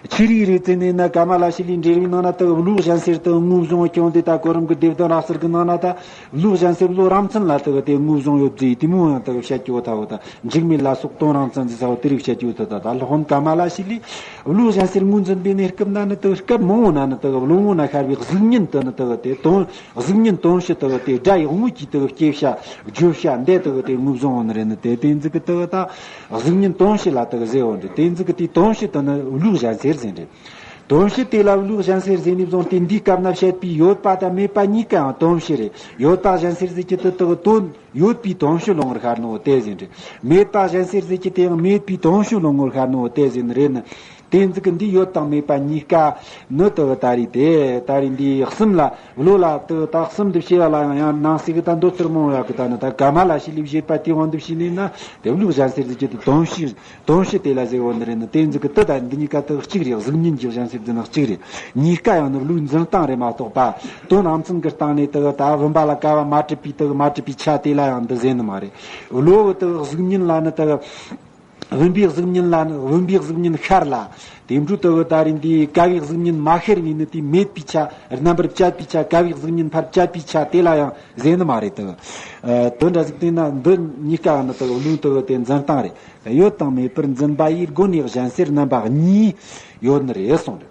ཆི་རིགས་རེད་ཟེར་ནས་ན། ཀ་མ་ལ་ཤཱི་ལས་འགྲེལ་བའི་ནང་ན་ལྟ་བུ་བློའི་གཞན་སེལ་དེ་ངོས་བཟུང་བ་ཀྱང་དེ་ད་གོ་རིམ་གྱི་སྡེ་བདུན་རབ་གསལ་གྱི་ནང་ན་ད་བློའི་གཞན་སེལ་བློ་རང་མཚན་ལ་ལྟ་བུ་དེ་ངོས་བཟུང་ཡོད་ཟེར། དེ་མོ་ཡང་ལྟ་བུ་བཤད་རྒྱུ་ཐ་བོ་ད་འཇིགས་མེད་ལ་སོགས་དོན་རང་མཚན་ཟེར་ས་བོ་དེ་རིགས་བཤད་རྒྱུ་ཐ་ད། ད་སློབ་དཔོན་ཀ་མ་ལ་ཤཱི་ལས་བློའི་གཞན་སེལ་ངོས་འཛིན་པའི་གནས་སྐབས་ན་ནི་ལྟ་བུ་སྐབས་མང་བོ་ན་ནི་ལྟ་བུ་བློ་ངོ་ན་ཤར་བའི་གཟུགས་བརྙན་དེ་ནི་ལྟ་བུ་དེ་དོན། གཟུགས་བརྙན་དོན་བྱེད་ལྟ་བུ་དེ་སྒྲ་ཡི་དངོས་ཀྱི་ལྟ་བུ་སྐྱེ་བྱ་བརྗོད་བྱ་འདི་ལྟ་བུ་དེ་ངོས་བཟུང་བ་ནི་རེད་ནི། དེ་དེ་ཟིག་གི་ལྟ་བུ་ད་གཟུགས་བརྙན་དོན་བྱེད་ལ་ལྟ་བུ་ཟེར་བ་འདྲ། དེ་ཟིག་གི་དེ་དོན་བྱེད་དེ་ནི་བློའི་གཞན་སེལ་ཟེར་འདྲ། དོན་བྱེད་དེ་ལ་བློའི་གཞན་སེལ་ཟེར་ནས་བཟུང་སྟེ་འདིའི་སྐབས་ན་བཤད་པའི་ཡོད་པ་དང་མེད་པ་གཉིས་ཀའང་དོན་བྱེད་རེད། ཡོད་པ་གཞན་སེལ་ཟེར་གྱི་དེ་ལྟ་བུ་དོན་ཡོད་པའི་དོན་བྱེད་ལོང་བར་ཤར་ནོ་དེ་ཟེར་འདྲ། མེད་པ་གཞན་སེལ་ཟེར་གྱི་དེའང་མེད་པའི་དོན་བྱེད་ལོང་བར་ཤར་ནོ་དེ་ཟེར་ནི་རེད་ནི། དེ་ཟིག་གི་འདི་ཡོད་དང་མེད་པ་གཉིས་ཀ་ནི་དེ་གི་ད་རེས་དེ་ད་རེས་འདི་གསུམ་ལ་བློ་ལ་དེ་གི་ད་གསུམ་འདི་བྱེ་བ་ལ་ཡང་ཡང་ནང་གསེས་གི་ད་མདོ་ཚུར་མང་ཡག་གི་ད་ནི་ད་ག་མ་ལ་ཤི་ལི་བཞེད་པ་དེ་དབང་འདི་བྱས་ནས་ན་དེ་བློའི་གཞན་སེལ་ཟིག་གི་དེ་དོན་ཕྱིར། དོན་ཕྱིར་དེ་ལ་ཟེར་བ་འདི་རེད་ནི་དེ་ཟིག་གི་དེ་ད་འདི་གཉིས་ཀ་དེ་གཅིག་རེད། གཟུགས་བརྙན་གྱི་གཞན་སེལ་འདི་ནི་གཅིག་རེད། གཉིས་ཀ་ཡང་ནི་བློའི་འཛིན་སྟངས་རེད་མ་གཏོགས་པ། དོན་རང་མཚན་གྱི་སྟེང་ནས་དེ་གི་ད་བུམ་པ་ལ་ག་བ་མ་གྲུབ་པའི་དེ་གི་མ་གྲུབ་པའི་ཆ་དེ་ལ་ཡང་འདི་ཟེར་ནི་མ་རེད། བློ་གི་དེ་གི་གཟུགས་བརྙན་ལ་ནི་དེ་གི་བུམ་པའི་གཟུགས་བརྙན་ལ་ནི་བུམ་པའི་གཟུགས་བརྙན་ཤར་ལ། དེ་འཕྲོ་དེ་གི་ད་རེས་འདི་ཀ་བའི་གཟུགས་བརྙན་མ་ཤར་བས་ནི་དེ་མེད་པའི་ཆ། རྣམ་པར་བཅད་པའི་ཆ། ཀ་བའི་གཟུགས་བརྙན་ཕར་བཅད་པའི་ཆ་དེ་ལ་ཡང་ཟེར་ནི་མ་རེད་དེ། ཨ། དོན་འདྲ་ཟིག་བལྟས་ན་འདི་གཉིས་ཀ་ནི་དེ་བློའི་དེ་དེ་འཛིན་སྟངས་རེད། ཡོད་དང་མེད་པར་འཛིན་པ་ཡི་སྒོ་ནས་གཞན་སེལ་རྣམ་པ་གཉིས་ཡོད་ནི་རེད་གསུངས་རེད།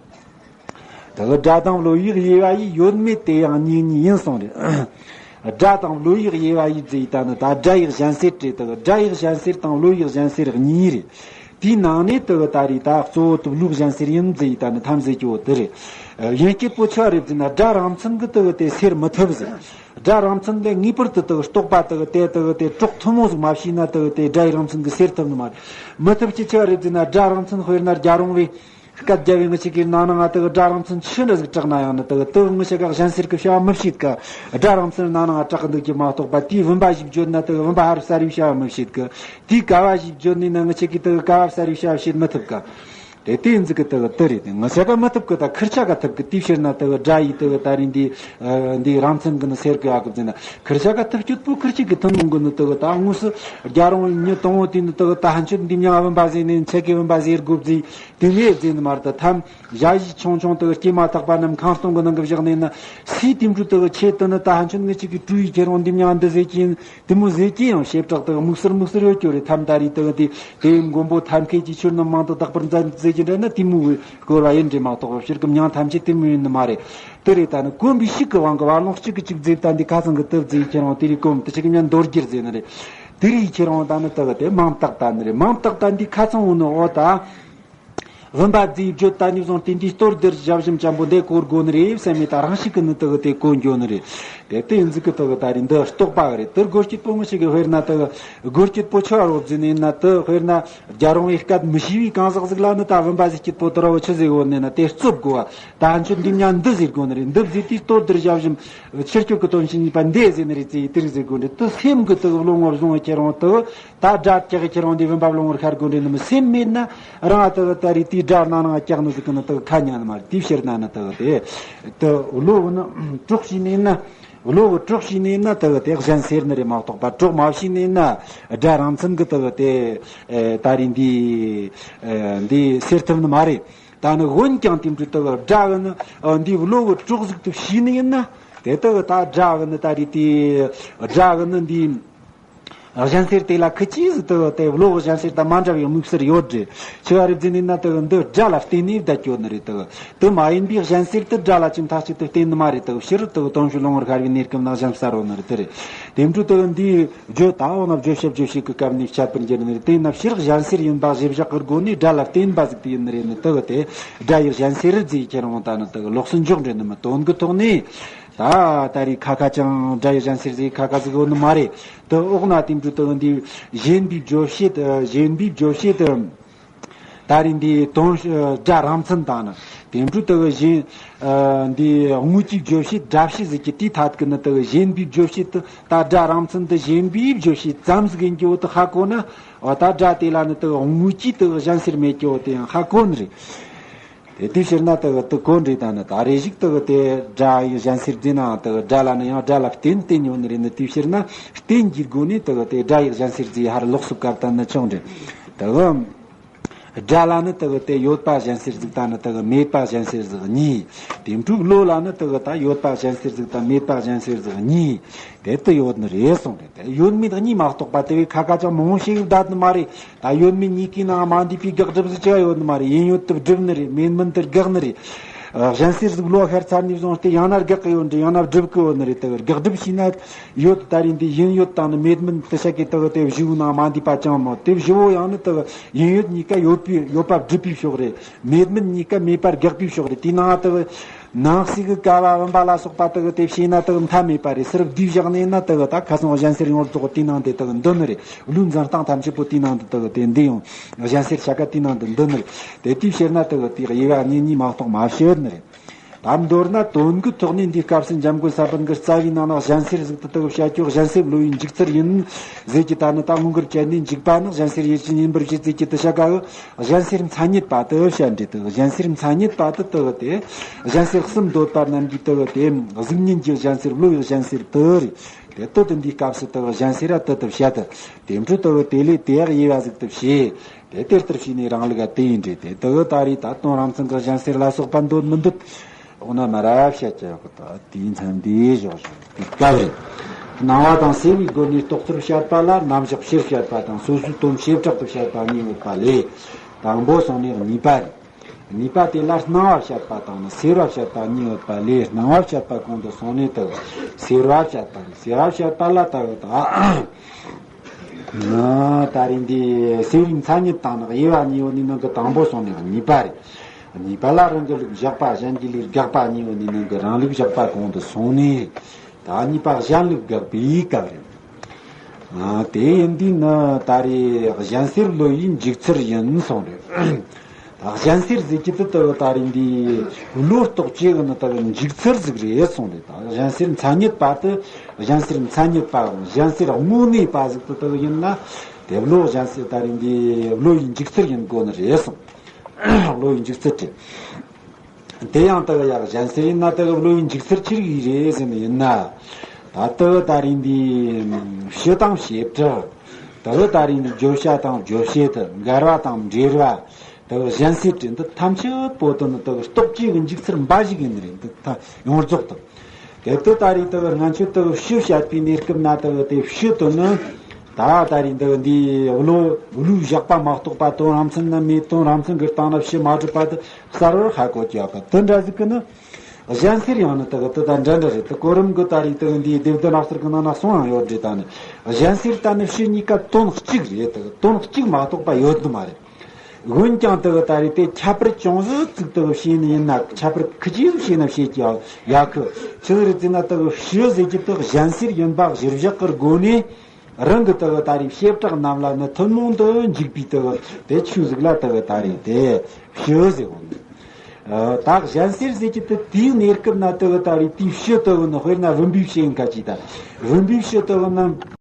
དེ་གི་སྒྲ་དང་བློ་ཡི་དབྱེ་བ་ཡིས། ཡོད་མེད་དེ་ཡང་གཉིས་གཉིས་ཡིན་གསུངས་རེད། སྒྲ་དང་བློ་ཡི་དབྱེ་བ་ཡིས་ཟེར་ཡི་ད་ནི་ད་སྒྲ་ཡི་གཞན་སེལ་རེད། དེ་གི་སྒྲ་ཡི་གཞན་སེལ་དང་བློ་ཡི་གཞན་སེལ་གཉིས་རེད། དེའི་ནང་ནས་དེ་གི་ད་རེས་ད་གཙོ་བོ་དེ་བློའི་གཞན་སེལ་ཡིན་ཟེར་ཡི་ད་ནི་ཐམས་ཅད་ཀྱི་བོ་དེ་རེད། ཡིན་སྐྱེད་པོ་ཆེ་བ་རེད་ཟེར་ན་སྒྲ་རང་མཚན་གི་དེ་གི་དེ་སེལ་མི་ཐུབ་ཟེར། སྒྲ་རང་མཚན་ལས་ངེས་པར་དུ་དེ་གི་རྟོག་པ་དེ་གི་དེ་དེ་གི་དེ་གྲོགས་ཐུན་མོང་ཟིག་མ་བྱས་ན་དེ་གི་དེ་སྒྲ་ཡི་རང་མཚན་གི་སེལ་ཐུབ་ནི་མ་རེད། མི་ཐུབ་ཀྱི་ཆེ་བ་རེད་ཟེར་ན་སྒྲ་རང་མཚན་དཔེར་ན་རྒྱལ་རོང་བའི་སྐད་རྒྱབ་པའི་ངི་ཆ་གི་ནང་ན་ང་དེ་གི་སྒྲ་རང་མཚན་ཆི་འདྲ་ཟིག་གྲགས་ན་ཡང་ནི་དེ་གི་དེ་ངི་ཆ་ག་གཞན་སེལ་གི་བྱ་བ་མི་བྱེད་གི། སྒྲ་རང་མཚན་ནང་ན་ང་གྲགས་གི་འདུག་གི་མ་གཏོགས་པ། དེའི་བུམ་པ་ཞིག་བརྗོད་ན་དེ་གི་བུམ་པ་ཧར་གསལ་བའི་བྱ་བ་མི་བྱེད་གི། དེའི་ཀ་བ་ཞིག་བརྗོད་ནས་ན་ངི་ཆ་གི་དེ་གི་ཀ་བ་གསལ་བའི་བྱ་བ་བྱེད་མི་ཐུབ་གི། དེ་དེ་ཟིག་གི་དེ་གི་དེ་རེད། དེ་ངི་ཆ་ག་མི་ཐུབ་གི། ད་ཁིར་ཆ་ག་ཐུབ་གི། དེའི་ཕྱིར་ན་དེ་གི་སྒྲ་ཡི་དེ་གི་ད་རེས་འདི་འདི་རང་མཚན་གི་ནི་སེལ་གི་ཨ་གི་ཟེར་ན། ཁིར་ཆ་ག་ཐུབ་སྐྱོད་པོ་ཁིར་ཆ་གི་ཐུན་མོང་གི་ནི་དེ་གི་ད་དངོས་སུ་རྒྱལ་རོང་བའི་མྱི་དང་བོ་དེ་ནི་དེ་གི་ད་ཕན་ཆོད་འདི་མྱང་བུམ་པ་ཟེར་ནས་ཆ་གི་བུམ་པ་ཟེར་དགོས་ཟེར། དེ་ངས་བརྫིས་ནི་མ་རེད། ད་ཐམ་ཞ་ཡི་ཆུང་ཆུང་དེ་སྐྱེས་མ་ཐག་པ་རྣམས་ཁང་སྟོང་གི་ནང་གི་བཞག་ནས་ན་སུས་དེ་འདྲ་དེ་ཆེད་དུ་ནི་ད་ཧན་ཆུན་ངི་ཅིག་གི་སྤྲུལ་ཡིག་ཁྱེར་འོང་འདི་མྱང་འདི་ཟེར་གྱིན་དེ་མོ་ཟེར་གྱིན་ཡང་བྱེ་བྲག་དེ་དམིགས་བསལ་དམིགས་བསལ་ཡོད་ཀྱོ་རེད། ཐམ་ད་རེས་དེ་དེ་དེ་མགོན་པོ་ཐབས་མཁས་ཀྱི་ཆོས་རྣམས་མང་དུ་དག་པར་མཛད་ཟེར་གྱིན་རེད་ན་དེ་མོ་བའི་སྐོར་བ་ཡིན་འདྲེ་མ་གཏོགས་ཕྱིར་གི་མྱང་ཐམས་ཅད་དེ་མོ་ཡིན་ནི་མ་རེད། དེ་རེད། ད་ནི་གོམ་པའི་ཤིག་གི་དབང་གི་བར་ལོང་གཅིག་གི་གཅིག་ཟེར་ད་འདི་ཁ་ཚང་གི་དེ་ཟེར་ཁྱེར་འོང་དེ་རེས་གོམ་དེ་ཆེ་གི་མྱང་མདོ་སྒྱུར་ཟེར་ནི་རེད། དེ་རེས་ཁྱེར་འོང་ད་ནི་དེ་གི་དེ་མང་དག་ད་ནི་རེད། མང་དག་ད་འདི་ཁ་ཚང་འོང་ནི་འོ་ད། བུམ་པ་རྫས་བརྗོད་ད་ནི་བཟུང་སྟེ་འདིའི་སྟོར་བདེར་བཞག་བཞིན་ཅམ་པོ་འདི་གོ་དགོས་ནི་རེད་བསམ་མེད་ད་རང་ཤུགས་ཀྱིས་ནི་དེ་གི་དེ་གོ་འགྱོ་ནི་རེད། དེ་ལྟའི་འཛིན་གི་དེ་གི་ད་རེས་འདི་རྟོག་པ་གི་རེད། དེ་སྒོ་སྐྱིད་པོ་ངི་ཞིག་གི་དཔེར་ན་དེ་གི་སྒོ་སྐྱིད་པོ་ཆེ་བ་རོབ་ཟིན་ནི་ཡིན་ན་དེ་དཔེར་ན་རྒྱ་རོང་བའི་སྐད་མི་ཤེས་པའི་གང་ཟག་ཟིག་ལ་ནི་ད་བུམ་པ་ཟིག་སྐྱིད་པོ་དེ་ར་བོ་ཆི་ཟིག་གོ་ནི་ན་དེ་རྩོད་དགོས་བ། ད་ཧན་ཆོད་འདི་མྱང་འདི་ཟེར་དགོས་ནི་རེད། འདི་ཟེར་དུས་སྟོར་བདེར་བཞག་བཞིན་ཕྱིར་སྐྱོད་ཀྱི་དོན་ཕྱིན་ཉིད་པ་འདི་ཟེར་ནི་རེད་ཟེར་དེ་རིགས་ཟེར་དགོས་ནི་རེད། དེ་སེམས་གི་དེ་གི་བློ་ངོར་བཟུང་བ་ཁྱེར་འོང་དེ་གི་ད་སྒྲ་ཀྱག་ཁྱེར་འོང་དེ་བུམ་པ་བློ་ངོར་ཤར་དགོས་འདྲེ་ནི་མི་སེམས་མེད་ན་རང་ཨ་ཏི་ཏ་རི་དེའི་སྒྲ་ནང་ནང་ཀྱག་ནི་ཟིག་གི་ནི་དེ་ཁ་ཉན་མ་རེད། དེའི་ཕྱིར་ན་ནི་དེ་དེ་དེ་བློ་བུ་ནི་གྲོགས་བྱས་ནས་ན་བློ་བུ་གྲོགས་བྱས་ནས་ན་དེ་དེ་གཞན་སེལ་ནི་རེད་མ་གཏོགས་པ་གྲོགས་མ་བྱས་ནས་ན་སྒྲ་རང་མཚན་གི་དེ་དེ་ད་རེས་འདི་འདི་སེལ་ཐུབ་ནི་མ་རེད། ད་ནི་འོན་ཀྱང་དེ་འདྲའི་དེ་སྒྲ་གི་ནི་འདི་བློ་བུ་གྲོགས་ཟིག་ཏུ་བྱས་ནི་ཡིན་ན་དེ་དེ་ད་སྒྲ་གི་ནི་ད་རེས་དེ་སྒྲ་གི་ནི་འདི། གཞན་སེལ་དེ་ལ་ཁི་ཅིག་ཟིག་དེ་དེ་བློ་གཞན་སེལ་དང་མ་འདྲ་བའི་དམིགས་བསལ་ཡོད་རེད། ཆི་བ་རེད་ཟེར་ནས་ན་དེ་འདི་སྒྲ་ལ་བརྟེན་ནས་བསྡད་ཀྱོ་ནི་རེད། དེ་དེ་མ་ཡིན་པའི་གཞན་སེལ་དེ་སྒྲ་ལ་ཅི་མཐའ་གཅིག་ཏུ་བརྟེན་ནི་མ་རེད། དེ་ཕྱིར་དེ་དོན་ཞུ་ལོང་བར་ཤར་བའི་གནས་སྐབས་ན་གཞན་སར་རོ་ནི་རེད། དེ་རེད། དེ་འཕྲོ་དེ་འདིའི་བརྗོད་དང་འོ་ན་བརྗོད་བྱ་རྗོད་བྱེད་ཀྱི་སྐབས་ནས་ཁྱད་པར་འགྱུར་ནི་རེད། དེ་ན་ཕྱིར་གཞན་སེལ་ཡིན་པ་གཞི་བཞག་གི་སྒོ་ནས་སྒྲ་ལ་བརྟེན་པ་ཟིག་དེ་ཡིན་ནི་རེད། ནི་དེ་དེ་སྒྲ་ཡི་གཞན་སེལ་རེད་ཟེར་ཁྱེར་འོང་ད་ནི་དེ་ལོགས་སུ་འཇོག་འདྲེ་ནི་མི་དོན་གི་ཐོག་ནས། ད་ད་རེས་ཁ་ཁ་ཅང་སྒྲ་ཡི་གཞན་སེལ་ཟིག་ཁ་ཁ་ཟིག་ཡོད་ནི་མ་རེད། དེ་འོག་ན་དེ་འདྲ་དེ་འདི་གཞན་པའི་རྗོད་བྱེད་དེ་གཞན་པའི་རྗོད་བྱེད་དེ་ད་རེས་འདི་དོན་སྒྲ་རང་མཚན་དང་ནི་དེ་འདྲ་དེ་གཞན་འདི་དངོས་ཀྱི་རྗོད་བྱེད་སྒྲ་བྱེད་ཟིག་གི་དེའི་ཐད་ཀྱི་ནི་དེ་གཞན་པའི་རྗོད་བྱེད་དེ་ད་སྒྲ་རང་མཚན་དེ་གཞན་པའི་རྗོད་བྱེད་ཙམ་ཟིག་ཡིན་གྱི་འོ་དེ་ཧ་གོ་ན་འོ་ད་སྒྲ་དེ་ལ་ནི་དེ་དངོས་ཀྱི་དེ་གཞན་སེལ་མེད་ཀྱི་འོ་དེ་ཡང་ཧ་གོ་ནི་རེད། དེ་དེའི་ཕྱིར་ན་དེ་གི་དེ་གོ་འདྲེ་དང་ནི་ད་རེ་ཞིག་དེ་གི་དེ་སྒྲ་ཡི་གཞན་སེལ་བརྫིས་ནའང་དེ་གི་སྒྲ་ལ་ནི་ཡང་སྒྲ་ལ་བརྟེན་བརྟེན་ཡོད་ནི་རེད། ནི་དེའི་ཕྱིར་ན་རྟེན་གྱི་སྒོ་ནས་དེ་གི་དེ་སྒྲ་ཡི་གཞན་སེལ་བརྫིས་ཧར་ལོགས་སུ་བཀར་དང་ནི་ཆུང་འདྲེ་དེ་གི་སྒྲ་ལ་ནི་དེ་གི་དེ་ཡོད་པ་གཞན་སེལ་ཟིག་དང་ནི་དེ་གི་མེད་པ་གཞན་སེལ་ཟིག་གཉིས། དེ་འཕྲོས་བློ་ལ་ནི་དེ་གི་ད་ཡོད་པ་གཞན་སེལ་ཟིག་དང་མེད་པ་གཞན་སེལ་ཟིག་གཉིས། དེ་ལྟ་ཡོད་ནི་རེད་གསུངས་རེད། དེ་ཡོད་མེད་གཉིས་མ་གཏོགས་པ་དེ་བས་ཁ་ཁ་ཅང་མང་བོ་ཞིག་བསྡད་ནི་མ་རེད། ད་ཡོད་མེད་གཉིས་ཀའི་ནང་མ་འདུས་པའི་དགག་སྒྲུབ་ཟིག་ཅི་ཡོད་ནི་མ་རེད། ཡིན་ཡོད་དུ་སྒྲུབ་ནི་རེད། མེད་མིན་དུ་དགག་ནི་རེད། གཞན་སེལ་ཟིག་བློ་ཤར་ཚར་ནས་བཟུང་སྟེ་ཡང་ན་དགག་གི་ཡོད་འདྲ་ཡང་ན་སྒྲུབ་གི་ཡོད་ནི་རེད། དེ་བས་དགག་སྒྲུབ་བྱས་ན་ཡོད་ད་རེད། འདི་ཡིན་ཡོད་དང་ནི་མེད་མིན་དུ་ཤག་གི་དེ་བས་དེ་བཞི་བོའི་ནང་མ་འདུས་པ་ཅང་མོད། དེ་བཞི་བོ་ཡང་ནི་དེ་བས་ཡིན་ཡོད་གཉིས་ཀ་ཡོད་པའི་ཡོད་པ་སྒྲུབ་པའི་ཕྱོགས་རེད། མེད་མིན་གཉིས་ཀ་མེད་པར་དགག་པའི་ཕྱོགས་རེད། དེའི་ནང་དེ་བས་ ནང་གསེས་ཀྱི་ཀ་བ་བུམ་པ་ལ་སོགས་པ་དག་དེ་བྱས་ན་དག་མཐའ་མེད་པ་རེད། ཟུར་བསྡུས་བཞག་ནས་ན་དག་ད་ཁ་སང་གཞན་སེལ་ཡོངས་རྫོགས་དེའི་ནང་དུ་དག་འདུ་ནི་རེད། བློའི་འཛིན་སྟངས་ཐམས་ཅད་པོ་དེའི་ནང་དུ་དག་དེ་འདི་ཡང་གཞན་སེལ་བྱ་དགའ་དེའི་ནང་དུ་འདུ་ནི་རེད། དེ་དུས་ཕྱིར་ན་དག་དེ་དབྱེ་བ་གཉིས་གཉིས་མ་གཏོགས་མ་བཤད་ནི་རེད། ད་མདོར་ན་དོན་གྱི་ཐོག་ནས་འདིའི་སྐབས་སུ་འཇམ་མགོན་ས་པཎ་གྱི་རྩ་བའི་ནང་ན་གཞན་སེལ་ཟིག་ཏུ་དག་བཤད་རྒྱུ་གཞན་སེལ་བློ་ཡི་འཇུག་ཚུལ་ཡིན་ཟེར་གྱི། ད་ནི་ད་མངོན་གྱུར་སྤྱད་ནས་འཇུག་པ་ནི་གཞན་སེལ་ཡིད་བཞིན་ཡིན་པར་བྱེད་ཟེར་གྱི་དུ་བཤད་ག་གཞན་སེལ་མཚན་ཉིད་པ་དུ་བཤད་འདྲེ་དུ། གཞན་སེལ་མཚན་ཉིད་པ་དུ་དུ་དེ་གཞན་སེལ་གསུམ་འདོད་པ་རྣམས་ཀྱི་དུ་དེ་གཟུགས་བརྙན་གྱི་གཞན་སེལ་བློ་ཡི་གཞན་སེལ་དུ་རེད། དེ་དུ་དུ་འདིའི་སྐབས་སུ་དུ་གཞན་སེལ་ར་དུ་དུ་བཤད་དུ། དེ་འཕྲོ་དུ་དེ་ལས་དེ་ཡག་དབྱེ་བ་ཟིག་ཏུ་བྱས། དེ་དེ་ལྟར་བྱས་ནས་རང་ལུགས་དེ་ཡིན་འདྲེ་དེ་དུ་ད་རེས་ད་དོན་རང་མཚན་གྱི་གཞན་སེལ་ལ་སོགས་པ་འདོད་མི་འདོད། འོ་ན་མ་རབ་བཤད་ཀྱི་ཡོད་གི། ད་དེའི་མཚན་འདི་བཞག་བཞག་དེ་སྐབས་རེད། སྣང་བ་དང་སེལ་བའི་སྒོ་ནས་རྟོགས་ཚུལ་བཤད་པ་ལ་རྣམ་གཞག་ཕྱིར་བཤད་པ་དང་སོ་སོའི་དོན་བྱེ་བྲག་ཏུ་བཤད་པ་གཉིས་ཡོད་པ་ལས། དང་པོ་སོང་ནས་གཉིས་པ་རེད། གཉིས་པ་དེ་ལ་སྣང་བ་བཤད་པ་དང་ནི་སེལ་བ་བཤད་པ་གཉིས་ཡོད་པ་ལས། སྣང་བ་བཤད་པ་གོང་དུ་སོང་ནས་དུ་སེལ་བ་བཤད་པ་རེད། སེལ་བ་བཤད་པ་ལ་ད་ཡོད་དང་། ད་རིང་འདི་སེལ་བའི་མཚན་ཉིད་དང་ནི་དབྱེ་བ་གཉིས་ཡོད་ནི་ནང་གི་དང་པོ་སོང་ནས་གཉིས་པ་རེད། གཉིས་པ་ལ་རང་གི་ལུགས་བཞག་པ་གཞན་གྱི་ལུགས་དགག་པ་གཉིས་ཡོད་ནི་ནང་གི་རང་ལུགས་བཞག་པ་གོང་དུ་སོང་ནས། ད་གཉིས་པ་གཞན་ལུགས་དགག་པའི་སྐབས་རེད། ཨ། དེ་ཡིན་དུས་ནི་ད་རེས་གཞན་སེལ་བློ་ཡི་འཇུག་ཚུལ་ཡིན་གསུངས་རེད། ད་གཞན་སེལ་ཟེར་གྱི་དུ་དུ་ད་རེས་འདི་བློ་རྟོག་བཅས་ཀྱི་ནི་དུ་འཇུག་ཚུལ་ཟིག་རེད་གསུངས་རེད། ད་གཞན་སེལ་མཚན་ཉིད་པ་དུ་གཞན་སེལ་མཚན་ཉིད་པའམ་གཞན་སེལ་དངོས་གནས་པ་ཟིག་དུ་དུ་ཡིན་ན། དེ་བློ་གཞན་སེལ་ད་རེས་འདི་བློ་ཡི་འཇུག་ཚུལ་ཡིན་དགོས་ནི་རེད་གསུངས། བློ་ཡི་འཇུག་ཚུལ་དེ། དེ་ཡང་དག་ཡག་གཞན་སེལ་ཡིན་ན་དག་བློ་ཡི་འཇུག་ཚུལ་ཆི་རིགས་རེད་ཟེར་ནི་ཡིན་ན། ད་དག་ད་རིང་འདི་ཕྱི་དང་བྱེ་བྲག་དག་ད་རིང་འདི་བརྗོད་བྱ་དང་བརྗོད་བྱེད་དུ་འགལ་བ་དང་འབྲེལ་བ་དག་གཞན་སེལ་དྲན་དུ་ཐམས་ཅད་པོ་དུ་ནི་དག་རྟོག་བཅས་ཀྱི་འཇུག་ཚུལ་འབའ་ཞིག་ཡིན་ནི་རེད། འདི་ད་ཡོངས་རྫོགས་དུ། དེ་ལྟར་ད་རེས་དུ་ང་ཚོས་དུ་ཕྱི་བཤད་པའི་གནས་སྐབས་ན་དུ་དེ་ཕྱི་དུ་ནི། ད་ད་རེས་འདི་འདིའི་བློ་བློའི་བཞག་པ་མ་གཏོགས་པ་དོན་རང་མཚན་ནི་མེད། དོན་རང་མཚན་གྱི་སྟེང་ན་ཕྱི་མ་གྲུབ་པ་དུ་གསལ་བོར་ཧ་གོ་རྒྱུ་ཡོད་པ་དུ་འདྲ་ཟིག་གི་ནི། གཞན་སེལ་ཡང་ནི་དུ་དུ་ད་འདྲ་འདྲ་རེད། དུ་གོ་རིམ་གི་ད་རེས་དུ་འདིའི་སྡེ་བདུན་རབ་གསལ་གི་ནང་ན་གསུང་ཡང་ཡོད་འདྲ། ད་ནི་གཞན་སེལ་ད་ནི་ཕྱི་གཉིས་ཀ་དོན་གཅིག་རེད། དུ་དོན་གཅིག་མ་གཏོགས་པ་ཡོད་ནི་མ་རེད། འོན་ཀྱང་དེ་གི་ད་རེས་དེ་ཁྱད་པར་ཅུང་ཟད་ཙིག་དེ་གི་བྱས་ནས་ཡིན་ན། ཁྱད་པར་ཁི་ཅིག་བྱས་ན་བྱེད་ཀྱི་ཡ་ཁི་ཆི་ཟིག་རེད་ཟེར་ན། དེ་གི་ཕྱི་ཟེར་གྱི་དེ་གཞན་སེལ་ཡིན་པ་གཞིར་བཞག་གི་སྒོ་ནས་རང་གི་དེ་གི་ད་རེས་བྱེ་བྲག་རྣམས་ལ་ནི་ཐུན་མོང་དུ་འཇུག་པའི་དེ་གི་དེ་ཆོས་ཟིག་ལ་དེ་གི་ད་རེས་དེ་ཕྱི་ཟེར་གོ་ནི། ད་གཞན་སེལ་ཟེར་གྱི་དེ་དེའི་གནས་སྐབས་ན་དེ་གི་ད་རེས་དེའི་ཕྱི་དེ་གི་ནི་དཔེར་ན་བུམ་པའི་ཕྱི་ཡིན་ཁ་ཅིག་ད་བུམ་པའི་ཕྱི་དེ་གི་ནི།